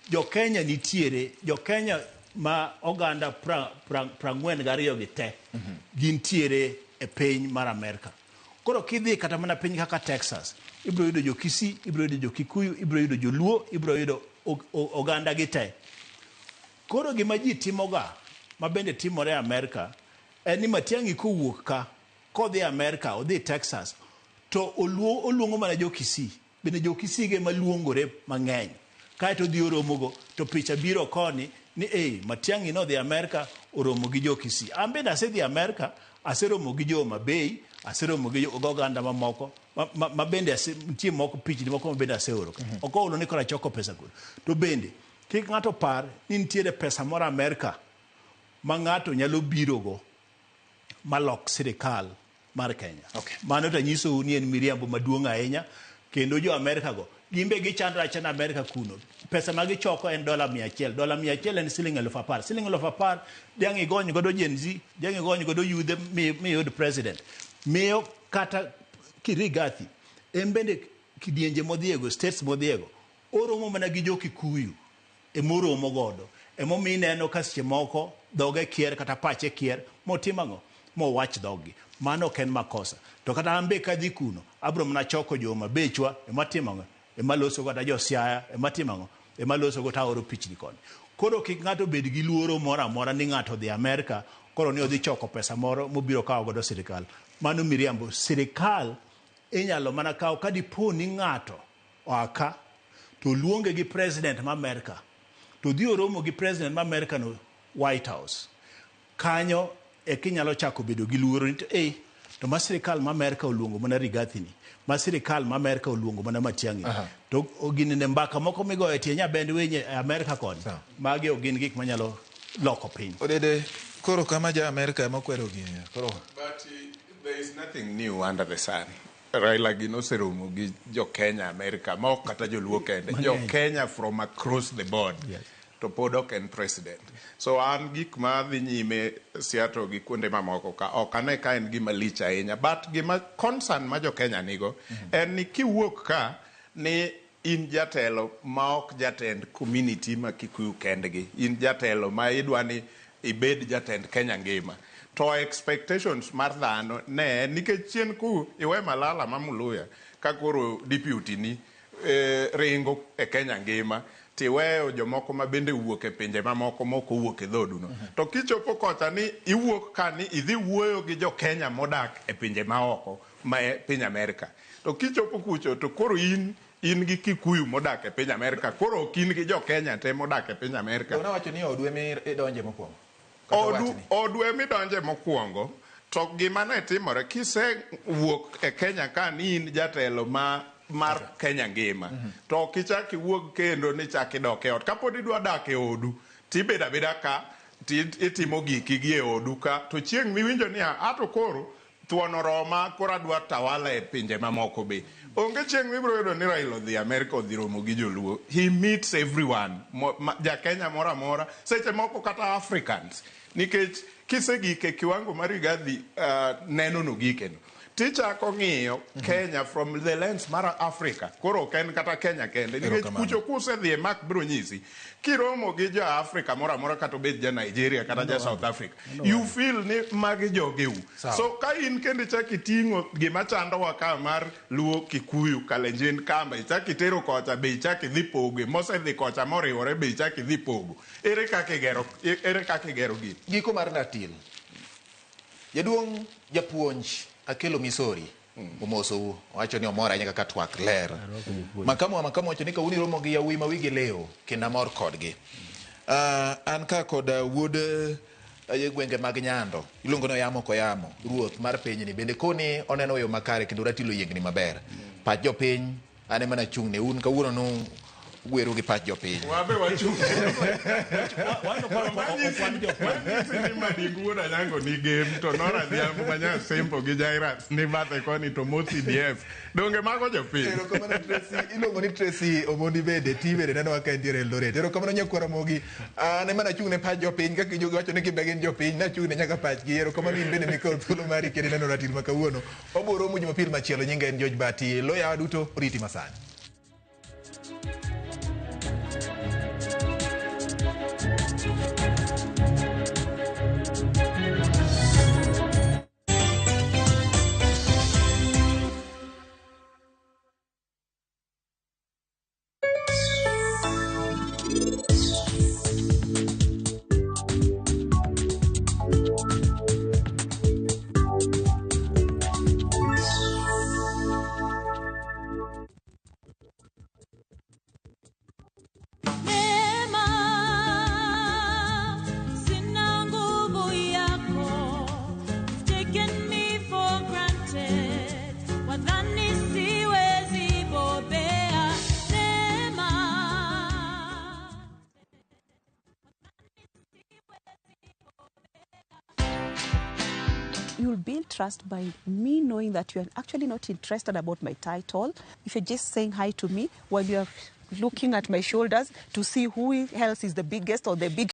Jo Kenya nitiere, jo Kenya ma oganda 42 gi te gintiere e piny mar Amerika. Koro kidhi kata mana piny kaka Texas, ibiro yudo jo Kisii, ibiro yudo jo Kikuyu, ibiro yudo jo Luo, ibiro yudo oganda gi te. Koro gima ji timoga ma bende timore e Amerika en ni Matiang'i kowuok ka kodhi Amerika, odhi Texas, to oluongo mana jo Kisii. Bende jo Kisii ge maluongore mang'eny. Kaeto odhi oromogo to picha biro koni ni ei Matiang'i nodhi Amerika oromo gi jo Kisii. An bende asedhi Amerika, aseromo gi jo Homa Bay, aseromo gi oganda mamoko ma bende nitie moko pichni moko ma bende aseoro ka. Ok ohulo ni koro achoko pesa kuno. To bende kik ng'ato par ni nitiere pesa moro Amerika ma ng'ato nyalo birogo malok sirikal mar Kenya. Mano to anyisou ni en miriambo maduong' ahinya, kendo jo Amerika go gimbe gichandore achanda Amerika kuno. Pesa ma gichoko en $100. $100 en siling 10,000. Siling 10,000 diang' igony godo Gen Z, diang' igony godo yudhe miyud president. Miyo kata Kirigathi en bende kidienje modhiego, states modhiego, oromo mana gi jo Kikuyu emoromo godo. Emomiyo ineno ka seche moko dhoge kier kata pache kier motimo ang'o? Mowach dhoggi. Mano ok en makosa. To kata an be kadhi kuno, abiro mana choko jo Homa Baychwa, ema timo ang'o? Ema loso kata jo Siaya, ema timo ang'o? Ema loso go taoro pichni koni. Koro kik ng'ato bed gi luoro moro amora ni ng'ato odhi Amerika, koro ni odhi choko pesa moro mobiro kawo godo sirikal. Mano miriambo. Sirikal inyalo mana kawo ka dipo ni ng'ato oa ka, to luonge gi president ma Amerika, to dhi oromo gi president ma Amerika no White House. Kanyo e kinyalo chako bedo gi luoro ni to ma sirikal ma Amerika oluongo mana Rigathi ni, ma sirikal ma Amerika oluongo mana Matiang'i. To gini ne mbaka moko migoyo e tie nyabend winy e Amerika koni. Magi ok gin gik manyalo loko piny. Odede, koro kama ja Amerika ema okwero gini. Koro. But there is nothing new under the sun. Raila gi noseromo gi jo Kenya Amerika, ma ok kata joluo kende, jo Kenya from across the board. Yes. To pod ok en president. So an gik ma dhi nyime Seattle gi kuonde mamoko ka ok ane ka en gima lich ahinya. But gima concern ma jo Kenya nigo en ni kiwuok ka ni in jatelo ma ok jatend community ma Kikuyu kendgi. In jatelo ma idwa ni ibed jatend Kenya ngima. To expectations mar dhano ne nikech chien ku iwe Malala ma Muluya ka koro deputy ni ringo e Kenya ngima tiweyo jomoko ma bende wuok e pinje mamoko mok owuok e dhoduno. To kichopo kocha ni iwuok ka ni idhi wuoyo gi jo Kenya modak e pinje maoko ma e piny Amerika. To kichopo kucho to koro in gi Kikuyu modak e piny Amerika, koro ok in gi jo Kenya te modak e piny Amerika. To nawacho ni odu ema idonje mokwongo. Odu ema idonje mokwongo. To gima ne timore kisewuok e Kenya ka ni in jatelo mar Kenya ngima, to ok ichak iwuog kendo ni chak idok e ot. Kapod idwa dak e odu, tibedo abeda ka, itimo giki gi e odu ka, to chieng' miwinjo ni ato koro thuon oroma, koro adwa tawala e pinje mamoko be. Onge chieng' mibiro yudo ni Raila odhi Amerika odhi romo gi joluo. He meets everyone, ja Kenya moro amora, seche moko kata Africans. Nikech kisegik e kiwango mar Rigathi neno no gikeno. Tichako ng'iyo Kenya from the lens mar Africa. Koro ok en kata Kenya kende. Nikech kucho kusedhi e Mark biro nyisi. Kiromo gi jo Africa moro amora kata obed ja Nigeria kata ja South Africa, you feel ni magi jogeu. So ka in kendo ichak iting'o gima chandowa ka mar Luo, Kikuyu, Kalenjin, Kamba, ichak itero kocha be ichak idhi pogo, mosedhi kocha moriwore be ichak idhi pogo. Ere kaka igero gini? Giko mar ratil. Jaduong' japuonj Akelo Misori omosou, owacho ni omor ahinya kaka twak ler. Makamu wacho ni kawuono iromo gi yawuoyi ma wigi liw kendo amor kodgi. An ka kod wuod gwenge mag Nyando iluongo ni Oyamo Koyamo, ruoth mar pinyni bende koni oneno yo makare kendo ratilo yiengni maber. Pach jopiny an ema nachung' ne un kawuono nu Gweru gi pach jopiny. Wabe wachung'. Manyisi ni Madingu wuod Anyango ni gem to Nora Adhiambo ma Nyasembo gi Jairus ni bathe koni to mo CDF. Donge mago jopiny? Erokamano Tracy, iluongo ni Tracy Omondi bende ti bende nenowa ka entiere Eldoret. Erokamano nyakwara Ramogi. An ema nachung' ne pach jopiny kaka jogi wacho ni gimbe gin jopiny, nachung' ne nyaka pachgi. Erokamano in bende mikawo thuolo mari kendo ineno ratil ma kawuono. Wabiro romo Jumapil machielo. Nyinga en George Bati. Loyawa duto oriti masani. Neema, sina nguvu yako. You've taken me for granted. Wadhani siwezi bobea. Neema. You'll build trust by me knowing that you're actually not interested about my title. If you're just saying hi to me while you're looking at my shoulders to see who else is the biggest or the big